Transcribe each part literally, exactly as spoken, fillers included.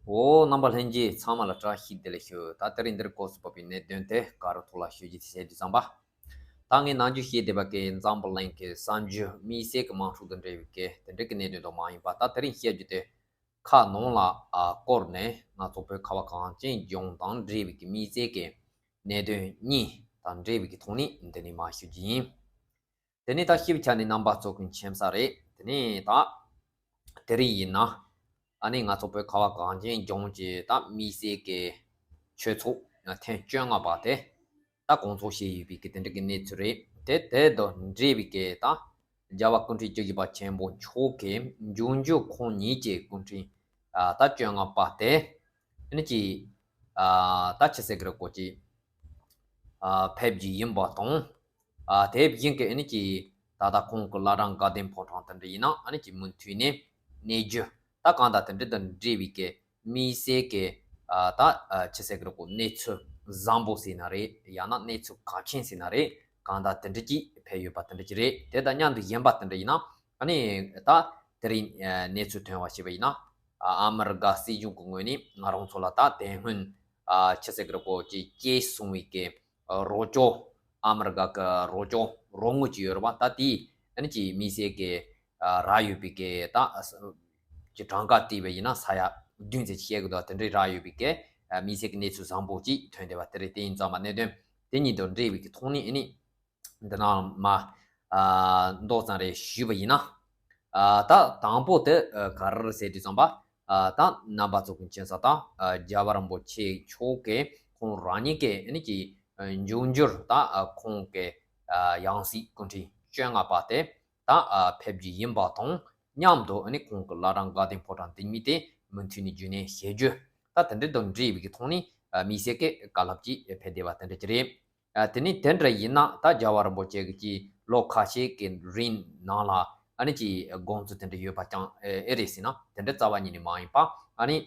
འོ། རྣམ་པ་ལྷན་རྒྱས་ཚང་མ་ལ་བཀྲ་ཤིས་བདེ་ལེགས་ཞུ། ད་དེ་རིང་འདིར་སྐབས་སུ་བབས་པའི་གནད་དོན་དེ་ག་རུ་ཐོག་ལ་ཞུ་རྒྱུ་དེ་བྱས་དུས་ཙམ་པ། ད་ངས་ནམ་རྒྱུན་བཤད་བསྡད་པ་གི་འཛམ་བུ་གླིང་གི་གསར་འགྱུར་དམིགས་བསལ་གྱི་དམངས་ཁྲོད་དུ་འབྲེལ་བའི་གི་དེ་འདྲ་གི་གནད་དོན་དུ་མ་ཡིན་པ། ད་དེ་རིང་བཤད་རྒྱུ་དེ་ཁ་ནང་ལ་ཨ་བསྐོར་ནས་ང་ཚོ་བོད་ཁ་བ་གངས་ཅན་ལྗོངས་དང་འབྲེལ་བའི་གི་དམིགས་བསལ་གྱི་གནད་དོན་གཉིས་དང་འབྲེལ་བའི་གི་ཐོག་ནས་འདི་ནས་མར་ཞུ་རྒྱུ་ཡིན། དེ་ནས་ད་ཞིབ་ཆ་ནས་རྣམ་པ་ཚོ་གི་མཁྱེན་གསལ་རེད། དེ་ནས་ད་དེ་རིང་ཡིན་ན་ཨ་ནི་ང་ཚོ་བོད་ཁ་བ་གངས་ཅན་ལྗོངས་ཀྱི་ད་དམིགས་བསལ་གྱི་ཆོས་ཚོགས་ཐེངས་བཅོ་ལྔ་པ་དེ་ད་སྐོང་ཚོགས་བྱས་ཡོད་པའི་གི་དེ་འདྲ་གི་གནས་ཚུལ་རེད། དེ་དེ་དང་འབྲེལ་བའི་གི་ད་རྒྱལ་བ་སྐུ་ཕྲེང་བཅུ་བཞི་པ་ཆེན་པོ་མཆོག་གི་འབྱུང་འགྱུར་ཁོང་ཉིད་ཀྱི་སྐུ་ཕྲེང་ཨ་ད་བཅོ་ལྔ་པ་དེ་ཨ་ནི་ཀྱི་ཨ་ད་ཆི་ཟེར་གི་རེད། སྐོར་གྱི་ཨ་ཕེབས་རྒྱུ་ཡིན་པ་དང་། ཨ་དེ་བཞིན་གྱི་ཨ་ནི་ཀྱི་ད་ལྟ་ཁོང་གི་བླ་བྲང་དགའ་ལྡན་ཕོ་བྲང་དེ་འདྲ་ཡིན་ན་ཨ་ནི་ཀྱི་མུ་མཐུད་ནས་གནས་རྒྱུ། ད་གང་ལྟར་དེ་འདྲ་དང་འབྲེལ་བའི་གི་དམིགས་བསལ་གྱི་ཨ་ད་ཨ་ཆི་ཟེར་གི་རེད། གོ་གནས་ཚུལ་བཟང་པོ་ཟེར་ན་རེད། ཡང་ན་གནས་ཚུལ་གལ་ཆེན་ཟེར་ན་རེད། གང་ལྟར་དེ་འདྲ་ཅིག་ཕེབས་ཡོད་པ་དེ་འདྲ་ཅིག་རེད། དེ་དང་མཉམ་དུ་གཞན་པ་དེ་འདྲ་ཡིན་ན་ཨ་ནི་ད་དེ་རིང་ཨ་གནས་ཚུལ་ཐོན་པ་ཞིག་པ་ཡིན་ན། ཨ་ཨ་མི་རི་ཀ་སྲིད་གཞུང་གི་ངོས་ནས་ང་རང་ཚོ་ལ་ད་དེ་སྔོན་ཨ་ཆི་ཟེར་གི་རེད། གོ་ཅིག་སྐྱེས་སོང་བའི་གི་རོགས་སྐྱོར། ཨ་མི་རི་ཀ་གི་རོགས་སྐྱོར་རོགས་དངུལ་ཅིག་ཡོད་རེད་པ། ད་དེ་ཨ་ནི་ཅིག་དམིགས་བསལ་གྱི་ཨ་རག་ཡོད་པའི་གི་ད་ཀྱི་གྲངས་ཀ་བལྟས་པ་ཡིན་ན་ས་ཡ་བདུན་ཙམ་བཤད་གི་འདུག་དེ་འདྲའི་རག་ཡོད་པའི་གི་ཨ་དམིགས་བསལ་གྱི་གནས་ཚུལ་བཟང་པོ་ཅིག་ཐོན་བསྡད་པ་དེ་རེད། དེ་ཡིན་ཙང་མ་གནད་དོན་དེ་གཉིས་དང་འབྲེལ་བའི་གི་ཐོག་ནས་ཨ་ནི་འདི་ནང་མ་ཨ་མདོ་ཙམ་རེ་ཞུས་པ་ཡིན་ན། ཨ་ད་དང་པོ་དེ་ཨ་ག་རེ་རེད་ཟེར་དུས་ཙམ་པ། ཨ་ད་རྣམ་པ་ཚོ་གི་མཁྱེན་གསལ་ལྟར་ཨ་རྒྱལ་བ་རིན་པོ་ཆེ་མཆོག་གིས་ཁོང་རང་ཉིད་ཀྱིས་ཨ་ནི་ཀྱི་ཨ་འབྱུང་འགྱུར་ད་ཨ་ཁོང་གི་ཨ་ཡང་སྲིད་སྐུ་ཕྲེང་བཅོ་ལྔ་པ་དེ་ད་ཨ་ཕེབས་རྒྱུ་ཡིན་པ་དང་མཉམ་དུ་ཨ་ནི་ཁོང་གི་བླ་བྲང་དགའ་ལྡན་ཕོ་བྲང་འདི་ཉིད་དེ་མུ་མཐུད་ནས་རྒྱུན་གནས་བྱེད་རྒྱུ། ད་དེ་འདྲ་དང་འབྲེལ་བའི་གི་ཐོག་ནས་ཨ་དམིགས་བསལ་གྱི་བཀའ་སློབ་ཅིག་ཕེབས་བསྡད་པ་དེ་འདྲ་ཅིག་རེད། ཨ་དེ་ནས་དེ་འདྲ་ཡིན་ན་ད་རྒྱལ་བ་རིན་པོ་ཆེ་གི་ཀྱི་ལོ་ཁ་ཤས་ཀྱི་རིང་ནང་ལ་ཨ་ནི་ཀྱི་དགོངས་ཚུལ་དེ་འདྲ་ཡོད་པ་ཀྱང་ཨེ་ཨེ་རེད་ཟེར་ན་དེ་འདྲ་རྩ་བ་ཉིད་ནས་མ་ཡིན་པ། ཨ་ནི་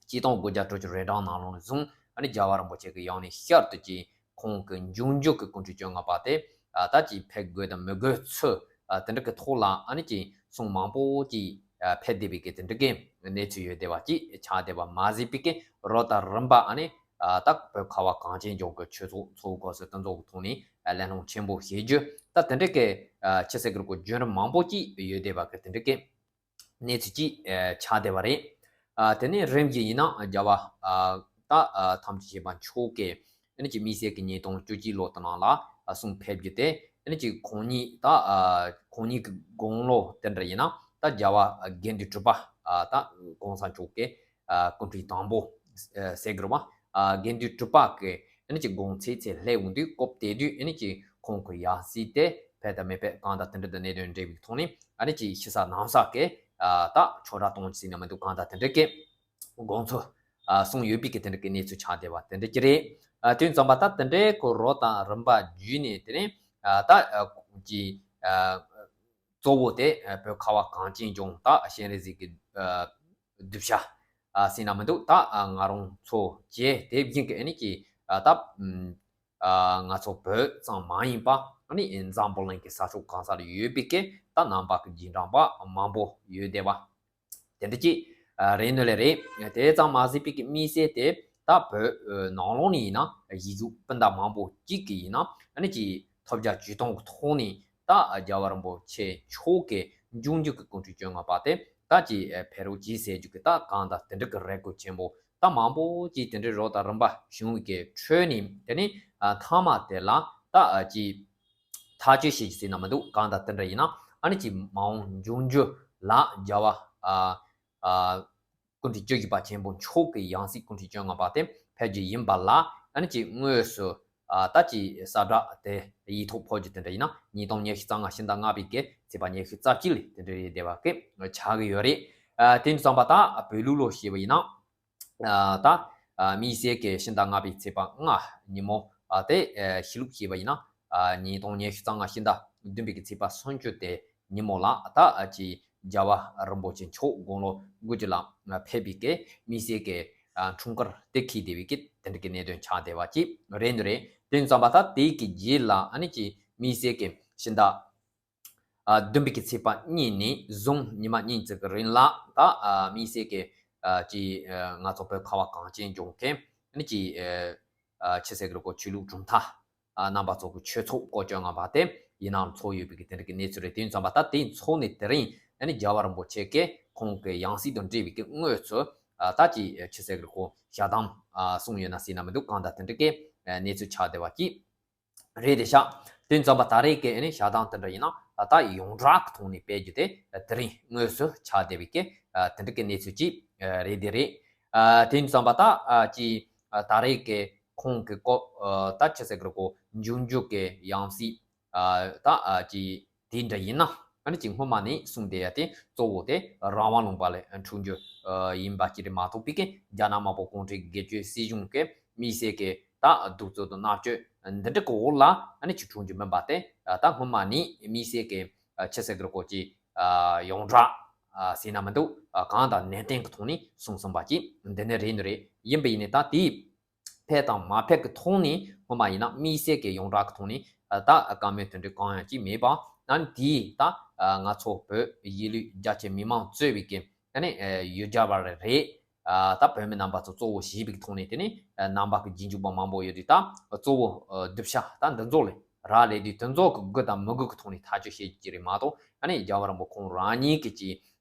སྤྱི་སྟོང་དགུ་བརྒྱ་དྲུག་ཅུ་རེ་གྲངས་ནང་ལོགས་ནས་བཟུང་ཨ་ནི་རྒྱལ་བ་རིན་པོ་ཆེ་གི་ཡང་ནས་བསྐྱར་དུ་ཀྱི་ཁོང་གི་འབྱུང་འགྱུར་གྱི་སྐུ་ཕྲེང་བཅོ་ལྔ་པ་དེ་ཨ་ད་ཀྱི་ཕེབས་དགོས་དང་མི་དགོས་ཚུལ་ཨ་དེ་འདྲ་གི་ཐོག་ལ་ཨ་ནི་ཀྱི་གསུང་མང་པོ་ཀྱི་ཨ་ཕེབས་བསྡད་པའི་གི་དེ་འདྲ་གི་གནས་ཚུལ་ཡོད་བསྡད་པ་ཅིག་ཆགས་བསྡད་པ་མ་ཟད་པའི་གི་རོ་ད་རིམ་པ་ཨ་ནི་ཨ་ད་བོད་ཁ་བ་གངས་ཅན་ལྗོངས་ཀྱི་ཆོས་ཚོགས་ཚོགས་སྐབས་སུ་དེ་ཚོ་གི་ཐོག་ནས་ཨ་གླེང་སློང་ཆེན་པོ་བྱེད་རྒྱུ། ད་དེ་འདྲ་གི་ཨ་ཆི་ཟེར་གི་རེད། གོ་བརྒྱུད་རིམ་མང་པོ་ཅིག་ཡོད་བསྡད་པ་གི་དེ་འདྲ་གི་གནས་ཚུལ་ཅིག་ཨ་ཆགས་བསྡད་པ་རེད། ཨ་དེ་ནས་རིམ་བཞིན་ཡིན་ན་རྒྱལ་བ་ཨ་ད་ཨ་ཐམས་ཅད་མཁྱེན་པ་མཆོག་གིས་ཨ་ནི་ཀྱི་དམིགས་བསལ་གྱི་ཉིས་སྟོང་བཅུ་གཅིག་ལོ་དེ་ནང་ལ་ཨ་གསུང་ཕེབས་རྒྱུ་དེ་ཨ་ནི་ཀྱི་ཁོང་ཉིད་ད་ཨ་ཁོང་ཉིད་ཀྱི་དགུང་ལོ་དེ་འདྲ་ཡིན་ན་ད་རྒྱལ་བ་དགེ་འདུན་གྲུབ་པ་ཨ་ད་གོང་ས་མཆོག་གི་ཨ་སྐུ་ཕྲེང་དང་པོ་ཨ་ཟེར་གི་རེད་པ། ཨ་དགེ་འདུན་གྲུབ་པ་གི་ཨ་ནི་ཀྱི་དགུང་ཚིགས་ཚེ་སླེབས་ཡོང་དུས་སྐབས་དེ་དུས་ཨ་ནི་ཀྱི་ཁོང་གི་ཡང་སྲིད་དེ་ཕེབས་དང་མི་ཕེབས་གང་དང་དེ་འདྲ་དང་གནད་དོན་འབྲེལ་བའི་ཐོག་ནས་ཨ་ནི་ཀྱི་ཕྱི་ས་ནང་ས་གི་ཨ་ད་ཆོས་གྲྭ་གཏོང་ཟིན་ན་མི་འདུག་གང་དང་དེ་འདྲ་གི་དགོངས་ཚུལ་ཨ་གསུངས་ཡོད་པའི་གི་དེ་འདྲ་གི་གནས་ཚུལ་ཆགས་བསྡད་པ་དེ་འདྲ་ཅིག་རེད། ཨ་དུས་ཙམ་པ་ད་དེ་འདྲའི་གི་རོ་དང་རིམ་པ་བརྒྱུད་ནས་དེ་ནས་ཨ་ད་ཨ་ཀྱི་ཨ་གཙོ་བོ་དེ་ཨ་བོད་ཁ་བ་གངས་ཅན་ལྗོངས་ད་སྤྱན་རས་གཟིགས་ཀྱི་ཨ་གདུལ་བྱ་ཨ་ཟིན་ན་མི་འདུག་ད་ཨ་ང་རང་ཚོ་བཅས་དེ་བཞིན་གི་ཨ་ནི་ཀྱི་ཨ་ད་ཨ་ང་ཚོ་བོད་ཙམ་མ་ཡིན་པ་ཨ་ནི་འཛམ་བུ་གླིང་གི་ས་ཕྱོགས་གང་ས་ལ་ཡོད་པའི་གི་ད་ནང་པ་གི་རྗེས་འབྲང་པ་མང་པོ་ཡོད་བསྡད་པ། དེ་འདྲ་ཅིག་ཨ་རེད་ནོ་ལེ་རེད། དེ་ཙམ་མ་ཟད་པའི་གི་དམིགས་བསལ་དེ་ད་བོད་ཨ་ནང་ལོགས་ནས་ཡིན་ན་གཞིས་བཞུགས་སྤུན་ཟླ་མང་པོ་གཅིག་གི་ཡིན་ན་ཨ་ནི་ཅིག་ཐོབ་རྒྱ་ཇུས་གཏོང་གི་ཐོག་ནས་ད་རྒྱལ་བ་རིན་པོ་ཆེ་མཆོག་གི་འབྱུང་འགྱུར་གི་སྐུ་ཕྲེང་བཅོ་ལྔ་པ་དེ་ད་ཅིག་ཨ་ཕེབས་རོགས་གྱིས་ཟེར་རྒྱུ་གི་ད་གང་ལྟར་དེ་འདྲ་གི་རེ་སྐུལ་ཆེན་པོ་ད་མང་པོ་ཅིག་དེ་འདྲའི་རོ་དང་རིམ་པ་བྱུང་བའི་གི་ཁྲོད་ནས་དེ་ནས་ཨ་མཐའ་མ་དེ་ལ་ད་ཨ་ཅིག་ཐག་གཅོད་བྱེད་ཀྱི་ཟེར་ན་མི་འདུག་གང་ལྟར་དེ་འདྲ་ཡིན་ན་ཨ་ནི་ཅིག་མ་འོངས་འབྱུང་འགྱུར་ལ་རྒྱལ་བ་ཨ་ཨ་སྐུ་ཕྲེང་བཅུ་བཞི་པ་ཆེན་པོ་མཆོག་གི་ཡང་སྲིད་སྐུ་ཕྲེང་བཅོ་ལྔ་པ་དེ་ཕེབས་རྒྱུ་ཡིན་པ་ལ་ཨ་ནི་ཅིག་དངོས་སུ་ཨ་ད་ཅིག་གསལ་བསྒྲགས་དེ་ཡིག་ཐོག་ཕོག་རྒྱུ་དེ་འདྲ་ཡིན་ན་ཉིས་སྟོང་ཉི་ཤུ་རྩ་ལྔ་ཕྱི་ཟླ་ལྔ་པའི་གི་ཚེས་པ་ཉི་ཤུ་རྩ་གཅིག་ལ་དེ་འདྲ་རེད་བསྡད་པ་གི་ཆགས་ཀྱི་ཡོད་རེད། ཨ་དེ་ཙམ་པ་ད་བོད་ལུགས་ལོ་ཞེས་པ་ཡིན་ན། ཨ་ད་ཨ་དམིགས་བསལ་གྱི་ཕྱི་ཟླ་ལྔ་པའི་ཚེས་པ་ལྔ་ཉིན་མོ་ཨ་དེ་ཨ་གཞིས་ལུགས་ཞེས་པ་ཡིན་ན་ཨ་ཉིས་སྟོང་ཉི་ཤུ་རྩ་ལྔ་ཕྱི་ཟླ་བདུན་པའི་གི་ཚེས་པ་སུམ་ཅུ་དེ་ཉིན་མོ་ལ་ད་ཨ་ཅི་རྒྱལ་བ་རིན་པོ་ཆེ་མཆོག་དགུང་ལོ་དགུ་བཅུ་ལ་ཕེབས་པའི་གི་དམིགས་བསལ་གྱི་ཨ་འཁྲུངས་སྐར་དེ་འཁེལ་བསྡད་པའི་གི་དེ་འདྲ་གི་གནད་དོན་ཆགས་བསྡད་པ་ཅིག་རེད་འདུག་རེད། དེ་ཙམ་པ་ད་དེའི་གི་རྗེས་ལ་ཨ་ནི་ཅི་དམིགས་བསལ་གྱི་ཕྱི་ཟླ་ཨ་བདུན་པའི་གི་ཚེས་པ་གཉིས་ནས་བཟུང་ཉི་མ་གཉིས་ཙམ་གི་རིང་ལ་ད་ཨ་དམིགས་བསལ་གྱི་ ཨ་ཅི་ཨ་ང་ཚོ་བོད་ཁ་བ་གངས་ཅན་ལྗོངས་ཀྱི་ཨ་ནི་ཅི་ཨ་ཨ་ཆི་ཟེར་གི་རེད་གོ། ཆོས་ལུགས་གྲུབ་མཐའ་ཨ་རྣམ་པ་ཚོ་གི་ཆོས་ཚོགས་སྐོར་བཅོ་ལྔ་པ་དེ་ཡིན་ནའང་ཚོགས་ཡོད་པའི་གི་དེ་འདྲ་གི་གནས་ཚུལ་རེད། དེ་ཡིན་ཙམ་པ་ད་དེ་ཚོགས་ནས་དེ་རིང་ཨ་ནི་རྒྱལ་བ་རིན་པོ་ཆེ་གི་ཁོང་གི་ཡང་སྲིད་དང་འབྲེལ་བའི་གི་དངོས་སུ་ཨ་ད་ཅི་ཨ་ཆི་ཟེར་གི་རེད་གོ། ཞལ་གདམས་ཨ་གསུངས་ཡོད་ན་ཟེར་ན་མི་འདུག། གང་ལྟར་དེ་འདྲ་གི་ཨ་གནས་ཚུལ་ཆགས་བསྡད་པ་ཅིག་རེད་དེ་ཤག། དེ་ཙམ་པ་ད་རེས་ཀྱི་ཨ་ནི་ཞལ་གདམས་དེ་འདྲ་ཡིན་ན་ད་ཡོངས་གྲགས་ཀྱི་ཐོག་ནས་སྤེལ་རྒྱུ་དེ་དེ་རིང་དངོས་སུ་ཆགས་བསྡད་པའི་གི་དེ་འདྲ་གི་གནས་ཚུལ་ཅིག་རེད་དེ་རེད། དེ་ཙམ་པ་ད་ཅི་ད་རེས་ཀྱི་ཁོང་གི་སྐོར་ད་ཆི་ཟེར་གི་རེད་གོ། འབྱུང་འགྱུར་གྱི་ཡང་སྲིད་ད་ཅི་དེ་འདྲ་ཡིན་ན་ཨ་ནི་ཅིག་སྔོན་མ་ནས་གསུངས་བསྡད་ཡ་དེ་གཙོ་བོ་དེ་རང་དབང་ལུང་པ་ལ་འཁྲུངས་རྒྱུ་ཡིན་པ་ཅིག་རེད་མ་གཏོགས་པའི་གི་རྒྱ་ནག་དམར་པོ་གུང་ཁྲན་སྒེར་གཅོད་སྲིད་གཞུང་གི་དམིགས་བསལ་གྱི་ད་གདུག་རྩུབ་དང་མནར་གཅོད་འདི་འདྲ་གི་འོག་ལ་ཨ་ནི་ཅིག་འཁྲུངས་རྒྱུ་མིན་པ་དེ་ད་སྔོན་མ་ནས་དམིགས་བསལ་གྱི་ཆི་ཟེར་གི་རེད་གོ། ཅིག་ཡོངས་གྲགས་ཟེར་ན་མི་འདུག། གང་དང་ནན་ཏན་གྱི་ཐོག་ནས་གསུངས་སོང་བ་ཅིག་འདི་ནི་རེད་ནི་རེད། ཡིན་པ་ཡིན་ནི་ད་དེའི་ཕེད་དང་མ་ཕེད་ཀྱི་ཐོག་ནས་སྔོན་མ་ཡིན་ན་དམིགས་བསལ་གྱི་ཡོངས་གྲགས་ཀྱི་ཐོག་ནས་ད་བཀའ་མོལ་དེ་འདྲ་གང་ཡང་ཅིག་མེད་པ། ཨ་ནི་དེས་ད་ང་ཚོ་བོད་གཞིས་ལུས་རྒྱ་ཆེ་མི་མང་གཙོས་པའི་གི་ཨ་ནི་ཡུལ་གྱར་བ་རེད། ད་བོད་མི་རྣམ་པ་ཚོ་གཙོ་བོ་བྱས་པའི་ཐོག་ནས་དེ་ནི་ནང་པ་གི་རྗེས་འཇུག་པ་མང་པོ་ཡོད་དུས་ད་གཙོ་བོ་སྡིབ་ཤ་ད་འདི་ཚོ་ལས་རག་ལས་དུས་དེ་ཚོ་གི་དགོས་དང་མི་དགོས་ཀྱི་ཐོག་ནས་ཐག་གཅོད་བྱེད་རྒྱུ་རེད་མ་གཏོགས་ཨ་ནི་རྒྱལ་བ་རིན་པོ་ཁོང་རང་ཉིད་ཀྱི་ཅིག་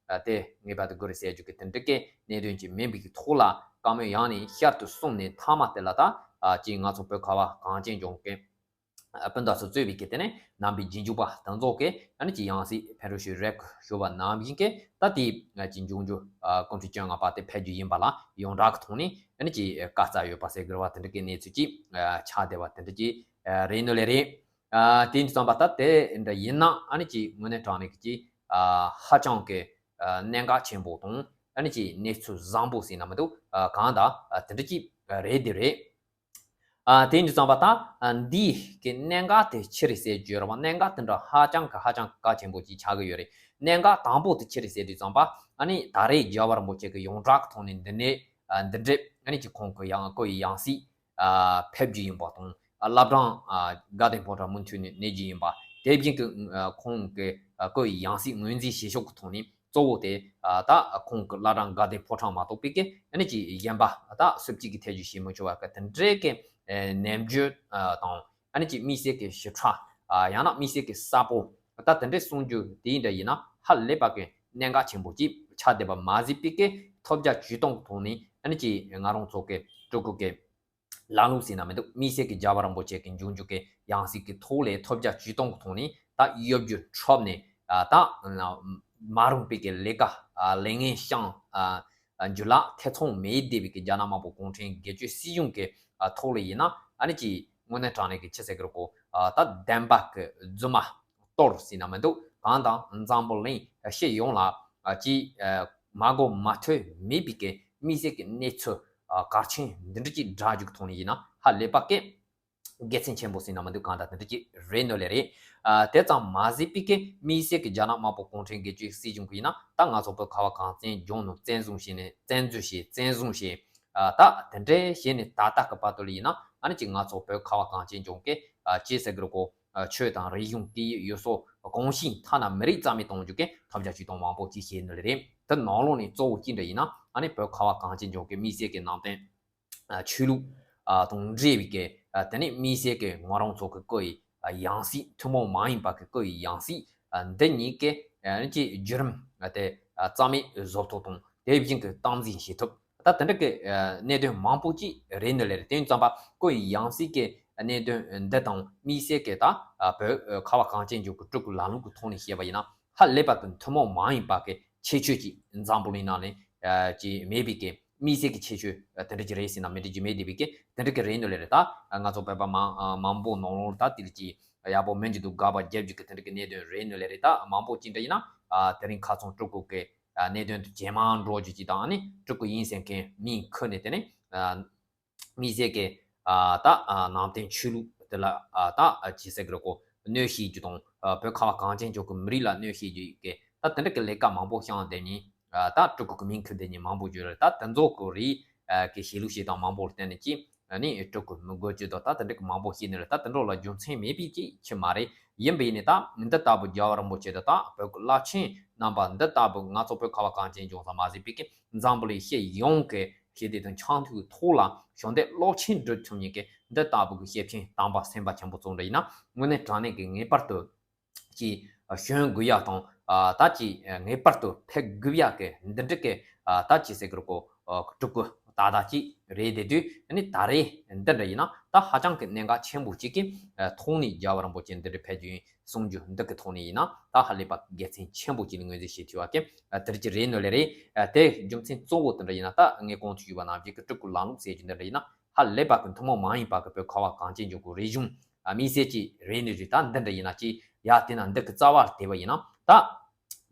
དེ་ངེས་པར་དུ་དགོས་རེད་ཟེར་རྒྱུ་གི་དེ་འདྲ་གི་གནད་དོན་ཅིག་མིན་པའི་གི་ཐོག་ལ་བཀའ་མོལ་ཡང་ནས་བསྐྱར་དུ་གསུངས་ནས་མཐའ་མ་དེ་ལ་ད་ཅིག་ང་ཚོ་བོད་ཁ་བ་གངས་ཅན་ལྗོངས་ཀྱི་སྤུན་ཟླ་ཚོ་གཙོས་པའི་གི་དེ་ནས་ནང་པའི་རྗེས་འཇུག་པ་དེ་ཚོ་གི་ཨ་ནི་ཅིག་ཡང་སྲིད་ཕེབས་རོགས་ཞུ་རེ་ཞུ་བ་ནང་བཞིན་གི་ད་དེ་ཅིག་འབྱུང་འགྱུར་གུང་ཁྲན་བཅོ་ལྔ་པ་དེ་ཕེབས་རྒྱུ་ཡིན་པ་ལ་ཡོངས་གྲགས་ཀྱི་ཐོག་ནས་ཨ་ནི་ཅིག་བཀའ་སྩལ་ཡོད་པ་ཟེར་དགོས་པ་དེ་འདྲ་གི་གནས་ཚུལ་ཅིག་ཆགས་བསྡད་པ་དེ་འདྲ་ཅིག་རེད་ནོ་ལེ་རེད། དེ་ཙམ་པ་ད་དེ་འདྲ་ཡིན་ན་ཨ་ནི་ཅིག་དངོས་གནས་དྲང་གནས་ཀྱི་ཅིག་ཧ་ཅང་གི་གནད་འགག་ཆེན་པོ་དང་ཨ་ནི་ཅིག་གནས་ཚུལ་བཟང་པོ་ཟེར་ན་མི་འདུག། གང་ལྟར་དེ་འདྲ་ཅིག་རེད་དེ་རེད། ཨ་དེ་འདྲ་ཙམ་པ་ད་ཨ་འདི་གི་གནད་འགག་དེ་ཆི་རེད་ཟེར་བརྗོད་ར་བ་གནད་འགག་དེ་འདྲ་ཧ་ཅང་གི་ཧ་ཅང་གལ་ཆེན་པོ་ཅིག་ཆགས་ཀྱི་ཡོད་རེད། གནད་འགག་དང་པོ་དེ་ཆི་རེད་ཟེར་དུས་ཙམ་པ་ཨ་ནི་ད་རེས་རྒྱལ་བ་རིན་པོ་ཆེ་གི་ཡོངས་གྲགས་ཀྱི་ཐོག་ནས་འདི་ནས་ཨ་འདི་འདྲས་ཨ་ནི་ཅིག་ཁོང་གི་ཡང་སྐུ་ཡི་ཡང་སྲིད་ཨ་ཕེབས་རྒྱུ་ཡིན་པ་དང་ཨ་བླ་བྲང་ཨ་དགའ་ལྡན་ཕོ་བྲང་མུ་མཐུད་ནས་གནས་རྒྱུ་ཡིན་པ། དེ་བཞིན་གྱི་ཨ་ཁོང་གི་ཨ་སྐུ་ཡི་ཡང་སྲིད་ངོས་འཛིན་བྱེད་ཕྱོགས་ཀྱི་ཐོག་ནས་གཙོ་བོ་དེ་ཨ་ད་ཁོང་གི་བླ་བྲང་དགའ་ལྡན་ཕོ་བྲང་མ་གཏོགས་པའི་གི་ཨ་ནི་ཅིག་གཞན་པ་ད་སུ་གཅིག་གིས་ཐེ་བྱུས་བྱེད་མི་ཆོག་པ་གི་དེ་འདྲའི་གི་ཨ་ནེམ་བརྗོད་ཨ་དང་ཨ་ནི་ཅིག་དམིགས་བསལ་གི་ཞིབ་ཕྲ་ཨ་ཡང་ན་དམིགས་བསལ་གི་གསལ་པོ་ད་དེ་འདྲའི་གསུང་རྒྱུ་དེ་འདྲ་ཡིན་ན་ཧ་ལས་པ་གི་གནད་འགག་ཆེན་པོ་ཅིག་ཆགས་བསྡད་པ་མ་ཟད་པའི་གི་ཐོབ་རྒྱ་ཇུས་སྟོང་གི་ཐོག་ནས་ཨ་ནི་ཅིག་ང་རང་ཚོ་གི་སྤྲུལ་སྐུ་གི་ལམ་ལུགས་ཟེར་ན་མི་འདུག། དམིགས་བསལ་གྱི་རྒྱལ་བ་རིན་པོ་ཆེ་གི་འབྱུང་འགྱུར་གྱི་ཡང་སྲིད་ཀྱི་ཐོག་ལས་ཐོབ་རྒྱ་ཇུས་སྟོང་གི་ཐོག་ནས་ད་གཡོ་སྒྱུ་འཕྲོག་ནས་ཨ་ད་མ་རུངས་པའི་གི་ལས་ཀ་ཨ་ལས་ངན་བཤམས་ཨ་རྒྱུ་ལ་ཐེ་ཚོམ་མེད་བསྡད་པའི་གི་རྒྱ་ནག་དམར་པོ་གུང་ཁྲན་སྒེར་གཅོད་སྲིད་གཞུང་གི་ཨ་ཐོག་ལས་ཡིན་ན་ཨ་ནི་ཅིག་དངོས་གནས་དྲང་གནས་ཀྱི་ཆི་ཟེར་གི་རེད་གོ། ཨ་ད་བདེན་པ་གི་རྫུན་མ་གཏོར་ཟེར་ན་མི་འདུག། གང་དང་འཛམ་བུ་གླིང་སྤྱི་ཡོངས་ལ་ཨ་ཅིག་ཨ་མ་གོ་མ་ཐོས་མེད་པའི་གི་དམིགས་བསལ་གྱི་གནས་ཚུལ་ཨ་གལ་ཆེན་འདི་འདྲ་ཅིག་བསྒྲགས་རྒྱུ་གི་ཐོག་ནས་ཡིན་ན་ཧ་ལས་པ་གི་དགེ་མཚན་ཆེན་པོ་ཟེར་ན་མི་འདུག། གང་དང་འདི་འདྲ་ཅིག་རེད་ནོ་ལེ་རེད། ཨ་དེ་ཙམ་མ་ཟད་པའི་གི་དམིགས་བསལ་གྱི་རྒྱ་ནག་དམར་པོ་གུང་ཁྲན་སྒེར་གཅོད་སྲིད་གཞུང་གི་ཡིན་ན་ད་ང་ཚོ་བོད་ཁ་བ་གངས་ཅན་ལྗོངས་ནང་བཙན་བཟུང་བྱས་ནས་བཙན་འཛུལ་བྱས་བཙན་བཟུང་བྱས་ཨ་ད་དེ་འདྲའི་བྱས་ནས་ད་ལྟ་གི་བར་དུ་ལ་ཡིན་ན་ཨ་ནི་ཅིག་ང་ཚོ་བོད་ཁ་བ་གངས་ཅན་ལྗོངས་ཀྱི་ཨ་ཅི་ཟེར་གི་རེད་གོ། ཨ་ཆོས་དང་རིག་གཞུང་སྐད་ཡིག་ཡུལ་སྲོལ་གོམས་གཤིས་ཐ་ན་མི་རིགས་རྩ་མེད་གཏོང་རྒྱུ་གི་ཐབས་བརྒྱ་ཇུས་སྟོང་མང་པོ་ཅིག་བྱས་ནི་ལེ་རེད། དེ་ནང་ལོགས་ནས་གཙོ་བོ་ཅི་འདྲ་ཡིན་ན་ཨ་ནི་བོད་ཁ་བ་གངས་ཅན་ལྗོངས་ཀྱི་དམིགས་བསལ་གྱི་ནང་བསྟན་ཨ་ཆོས་ལུགས་ཨ་དང་འབྲེལ་བའི་གི་ཨ་དེ་ནས་དམིགས་བསལ་གྱི་ང་རང་ཚོ་གི་སྐུ་ཡི་ཨ་ཡང་སྲིད་ཐུན་མོང་མ་ཡིན་པ་གི་སྐུ་ཡི་ཡང་སྲིད་ཨ་འདི་གཉིས་ཀྱི་ཨ་ནི་ཅིག་བརྒྱུད་རིམ་ཨ་དེ་ཨ་རྩ་མེད་བཟོ་ཐབས་དང་དེ་བཞིན་གྱི་སྟངས་འཛིན་བྱེད་ཐབས། ད་དེ་འདྲ་གི་ཨ་གནད་དོན་མང་པོ་ཅིག་རེད་འདི་ལེ་རེད། དེ་ཡིན་ཙམ་པ་སྐུ་ཡི་ཡང་སྲིད་ཀྱི་གནད་དོན་འདི་དང་དམིགས་བསལ་གྱི་ད་ཨ་བོད་ཨ་ཁ་བ་གངས་ཅན་ལྗོངས་ཀྱི་སྤྲུལ་སྐུ་ལམ་ལུགས་ཀྱི་ཐོག་ནས་བཤད་པ་ཡིན་ན་ཧ་ལས་པ་གི་ཐུན་མོང་མ་ཡིན་པ་གི་ཁྱད་ཆོས་ཅིག་འཛམ་བུ་གླིང་ནང་ནས་ཨ་ཅིག་མེད་པའི་གི་དམིགས་བསལ་གྱི་ཁྱད་ཆོས་ཨ་དེ་འདྲ་ཅིག་རེད་ཟེར་ན་མི་འགྲིག་རྒྱུ་མེད་བསྡད་པའི་གི་དེ་འདྲ་གི་རེད་འདི་ལེ་རེད། ད་ཨ་ང་ཚོ་བོད་པ་མང་ཨ་མང་པོ་ནང་ལོགས་ལ་ད་དེ་ལ་ཅིག་ཡག་པོ་མིན་གྱི་འདུག་དགག་པ་རྒྱབ་རྒྱུ་གི་དེ་འདྲ་གི་གནད་དོན་རེད་འདི་ལེ་རེད། ད་མང་པོ་ཅིག་འདྲ་ཡིན་ན་ཨ་དེ་རིང་ཁ་སང་སྤྲུལ་སྐུ་གི་ཨ་གནད་དོན་དུ་ཇེ་མང་འགྲོ་རྒྱུ་ཅིག་དང་ཨ་ནི་སྤྲུལ་སྐུ་ཡིན་ཟེར་མཁན་མིང་ཁུར་ནས་དེ་ནས་ཨ་དམིགས་བསལ་གྱི་ཨ་ད་ཨ་ནང་བསྟན་ཆོས་ལུགས་དེ་ལ་ཨ་ད་ཨ་ཅི་ཟེར་གི་རེད་གོ། གནོད་བྱེད་རྒྱུ་དང་ཨ་བོད་ཁ་བ་གངས་ཅན་ལྗོངས་ཀྱི་མི་རིགས་ལ་གནོད་བྱེད་རྒྱུ་གི་ད་དེ་འདྲ་གི་ལས་ཀ་མང་པོ་བཤམས་བསྡད་ནས་ཨ་ད་སྤྲུལ་སྐུ་གི་མིང་ཁུར་བསྡད་ནས་མང་པོ་བརྗོད་རེད། ད་དེ་ཚོ་གི་རིགས་ཨ་གི་བྱེད་ལུགས་བྱེད་སྟངས་མང་པོ་ལ་བརྟེན་ནས་ཀྱི་ ནི་སྤྲོད་དགོས་མི་དགོས་ཀྱི་དོ། ད་དེ་འདྲ་གི་མང་པོ་ཤེས་ནི་རེད། ད་དེ་འདྲ་ལ་རྒྱུ་མཚན་མེད་པའི་ཅིག་ཆེ་མ་རེད། ཡིན་པ་ཡིན་ནི་ད་འདི་ལྟ་བུ་རྒྱལ་བ་རིན་པོ་ཆེ་དང་ད་བོད་ཀྱི་བླ་ཆེན་རྣམ་པ་འདི་ལྟ་བུ་ང་ཚོ་བོད་ཁ་བ་གངས་ཅན་ལྗོངས་ས་མ་ཟད་པའི་གི་འཛམ་བུ་གླིང་ཤེས་ཡོངས་ཀྱི་ཞི་བདེ་དང་འཆམ་མཐུན་གྱི་ཐོག་ལ་ཞབས་འདེགས་རླབས་ཆེན་སྒྲུབ་ཐུབ་མཁན་གྱི་འདི་ལྟ་བུ་གི་ཤེས་ཆེན་དམ་པ་སེམས་དཔའ་ཆེན་པོ་ཚོ་འདྲ་ཡིན་ན་དངོས་གནས་དྲང་གནས་ཀྱི་ངེས་པར་དུ་ཀྱི་ཞོན་དགོས་ཡག་དང་ད་ཀྱི་ངེས་པར་དུ་ཕེབས་དགོས་ཡག་གི་འདི་འདྲ་གི་ད་ཀྱི་ཟེར་གི་རུ་གོ་སྤྲུལ་སྐུ་ཏག་ཏག་ཅིག་རེད། དེ་དུས་ནི་ད་རེས་འདི་འདྲ་ཡིན་ན་ད་ཧ་ཅང་གི་གནད་འགག་ཆེན་པོ་ཅིག་གི་ཐོག་ནས་རྒྱལ་བ་རིན་པོ་ཆེ་འདི་འདྲ་ཕེབས་རྒྱུ་ཡིན་གསུང་རྒྱུ་འདི་གི་ཐོག་ནས་ཡིན་ན་ད་ཧ་ལས་པ་དགེ་མཚན་ཆེན་པོ་ཅིག་ལ་ངོས་འཛིན་བྱེད་ཐུབ་པ་གི་དེར་ཅི་རེད་ནོ་ལེ་རེད། དེ་རྒྱུ་མཚན་གཙོ་བོ་དེ་འདྲ་ཡིན་ན་ད་ངས་གོང་དུ་ཞུས་པ་ནང་བཞིན་གི་སྤྲུལ་སྐུ་ལམ་ལུགས་ཟེར་རྒྱུ་འདི་འདྲ་ཡིན་ན་ཧ་ལས་པ་གི་ཐུན་མོང་མ་ཡིན་པ་གི་བོད་ཁ་བ་གངས་ཅན་ལྗོངས་གི་རིག་གཞུང་དམིགས་བསལ་གྱི་རེད་ནོ་རེད། ད་འདི་འདྲ་ཡིན་ན་ཅི་ཡ་དེ་ན་འདི་གི་རྩ་བར་དེ་བ་ཡིན་ན་ད་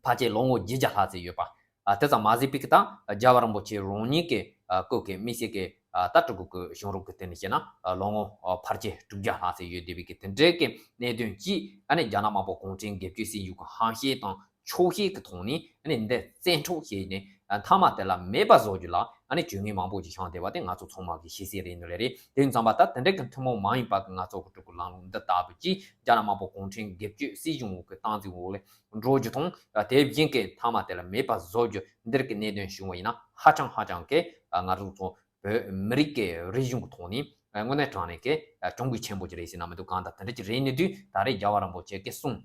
ཕལ་ཆེར་ལོ་ངོ་བརྒྱད་བརྒྱ་ལྷག་ཙམ་ཡོད་པ། ཨ་དེ་ཙམ་མ་ཟད་པའི་གི་ད་རྒྱལ་བ་རིན་པོ་ཆེ་རང་ཉིད་ཀྱི་ཨ་སྐུ་གི་མི་སེར་གྱི་ཨ་ད་སྤྲུལ་སྐུ་གི་གཞུང་རབས་ཀྱི་སྟེང་ནས་བཤད་ན་ཨ་ལོ་ངོ་ཨ་ཕལ་ཆེར་དྲུག་བརྒྱ་ལྷག་ཙམ་ཡོད་བསྡད་པའི་གི་དེ་འདྲའི་གི་གནད་དོན་གྱིས་ཨ་ནི་རྒྱ་ནག་དམར་པོ་གུང་ཁྲན་སྒེར་གཅོད་སྲིད་གཞུང་གི་ཧམ་བཤད་དང་ཕྱོགས་ཞེན་གྱི་ཐོག་ནས་ཨ་ནི་འདི་བཙན་འཕྲོག་བྱས་ནས་ཨ་མཐའ་མ་དེ་ལ་མེད་པ་བཟོ་རྒྱུ་ལ་ཨ་ནི་བྱུས་ངན་མང་པོ་ཞིག་བྱུང་བསྡད་པ་དེ་ང་ཚོ་ཚང་མ་གི་ཤེས་གསལ་རེད་ནོ་ལེ་རེད། དེ་ཙམ་པ་ད་དེ་འདྲའི་གི་ཐུན་མོང་མ་ཡིན་པ་གི་ང་ཚོ་གི་སྤྲུལ་སྐུ་ལམ་ལུགས་འདི་ལྟ་བུ་ཅིག་རྒྱ་ནག་དམར་པོ་གུང་ཁྲན་སྒེར་གཅོད་སྲིད་གཞུང་འོག་གི་སྟངས་འཛིན་འོག་ལས་འགྲོ་རྒྱུ་དང་དེ་བཞིན་གྱི་མཐའ་མ་དེ་ལ་མེད་པ་བཟོ་རྒྱུ་འདིར་གྱི་གནད་དོན་བྱུང་བ་ཡིན་ན་ཧ་ཅང་ཧ་ཅང་གི་ང་རང་ཚོ་བོད་མི་རིགས་ཀྱི་རིག་གཞུང་གི་ཐོག་ནས་དངོས་གནས་དྲང་གནས་ཀྱི་གྱོང་གུད་ཆེན་པོ་ཅིག་རེད་ཟེར་ན་མི་འདུག་གང་ལྟར་དེ་འདྲ་ཅིག་རེད་ནི་དུས་ད་རེས་རྒྱལ་བ་རིན་པོ་ཆེ་གི་གསུང་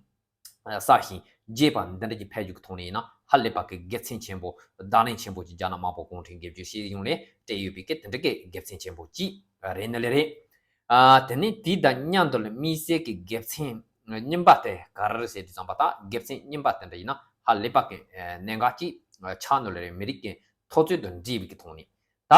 གསལ་ཞིང་རྒྱས་པ་འདི་འདྲ་ཅིག་ཕེབས་རྒྱུ་གི་ཐོག་ནས་ཡིན་ན་ཧ་ལས་པ་གི་དགེ་མཚན་ཆེན་པོ་བརྡ་ལན་ཆེན་པོ་ཅིག་རྒྱ་ནག་དམར་པོ་གུང་ཁྲན་སྒེར་གཅོད་སྲིད་གཞུང་ལས་སྤྲད་ཡོད་པའི་གི་དེ་འདྲ་གི་དགེ་མཚན་ཆེན་པོ་ཅིག་རེད་ནི་ལེ་རེད། ཨ་དེ་ནས་དེ་དང་མཉམ་དུ་ལ་དམིགས་བསལ་གྱི་དགེ་མཚན་གཉིས་པ་དེ་ག་རེ་རེད་ཟེར་དུས་ཙམ་པ་ད་དགེ་མཚན་གཉིས་པ་དེ་འདྲ་ཡིན་ན་ཧ་ལས་པ་གི་གནད་འགག་ཅིག་ཆགས་ནོ་ལེ་རེད། མི་རིགས་ཀྱི་འཐབ་རྩོད་དང་འབྲེལ་བའི་གི་ཐོག་ནས་ད་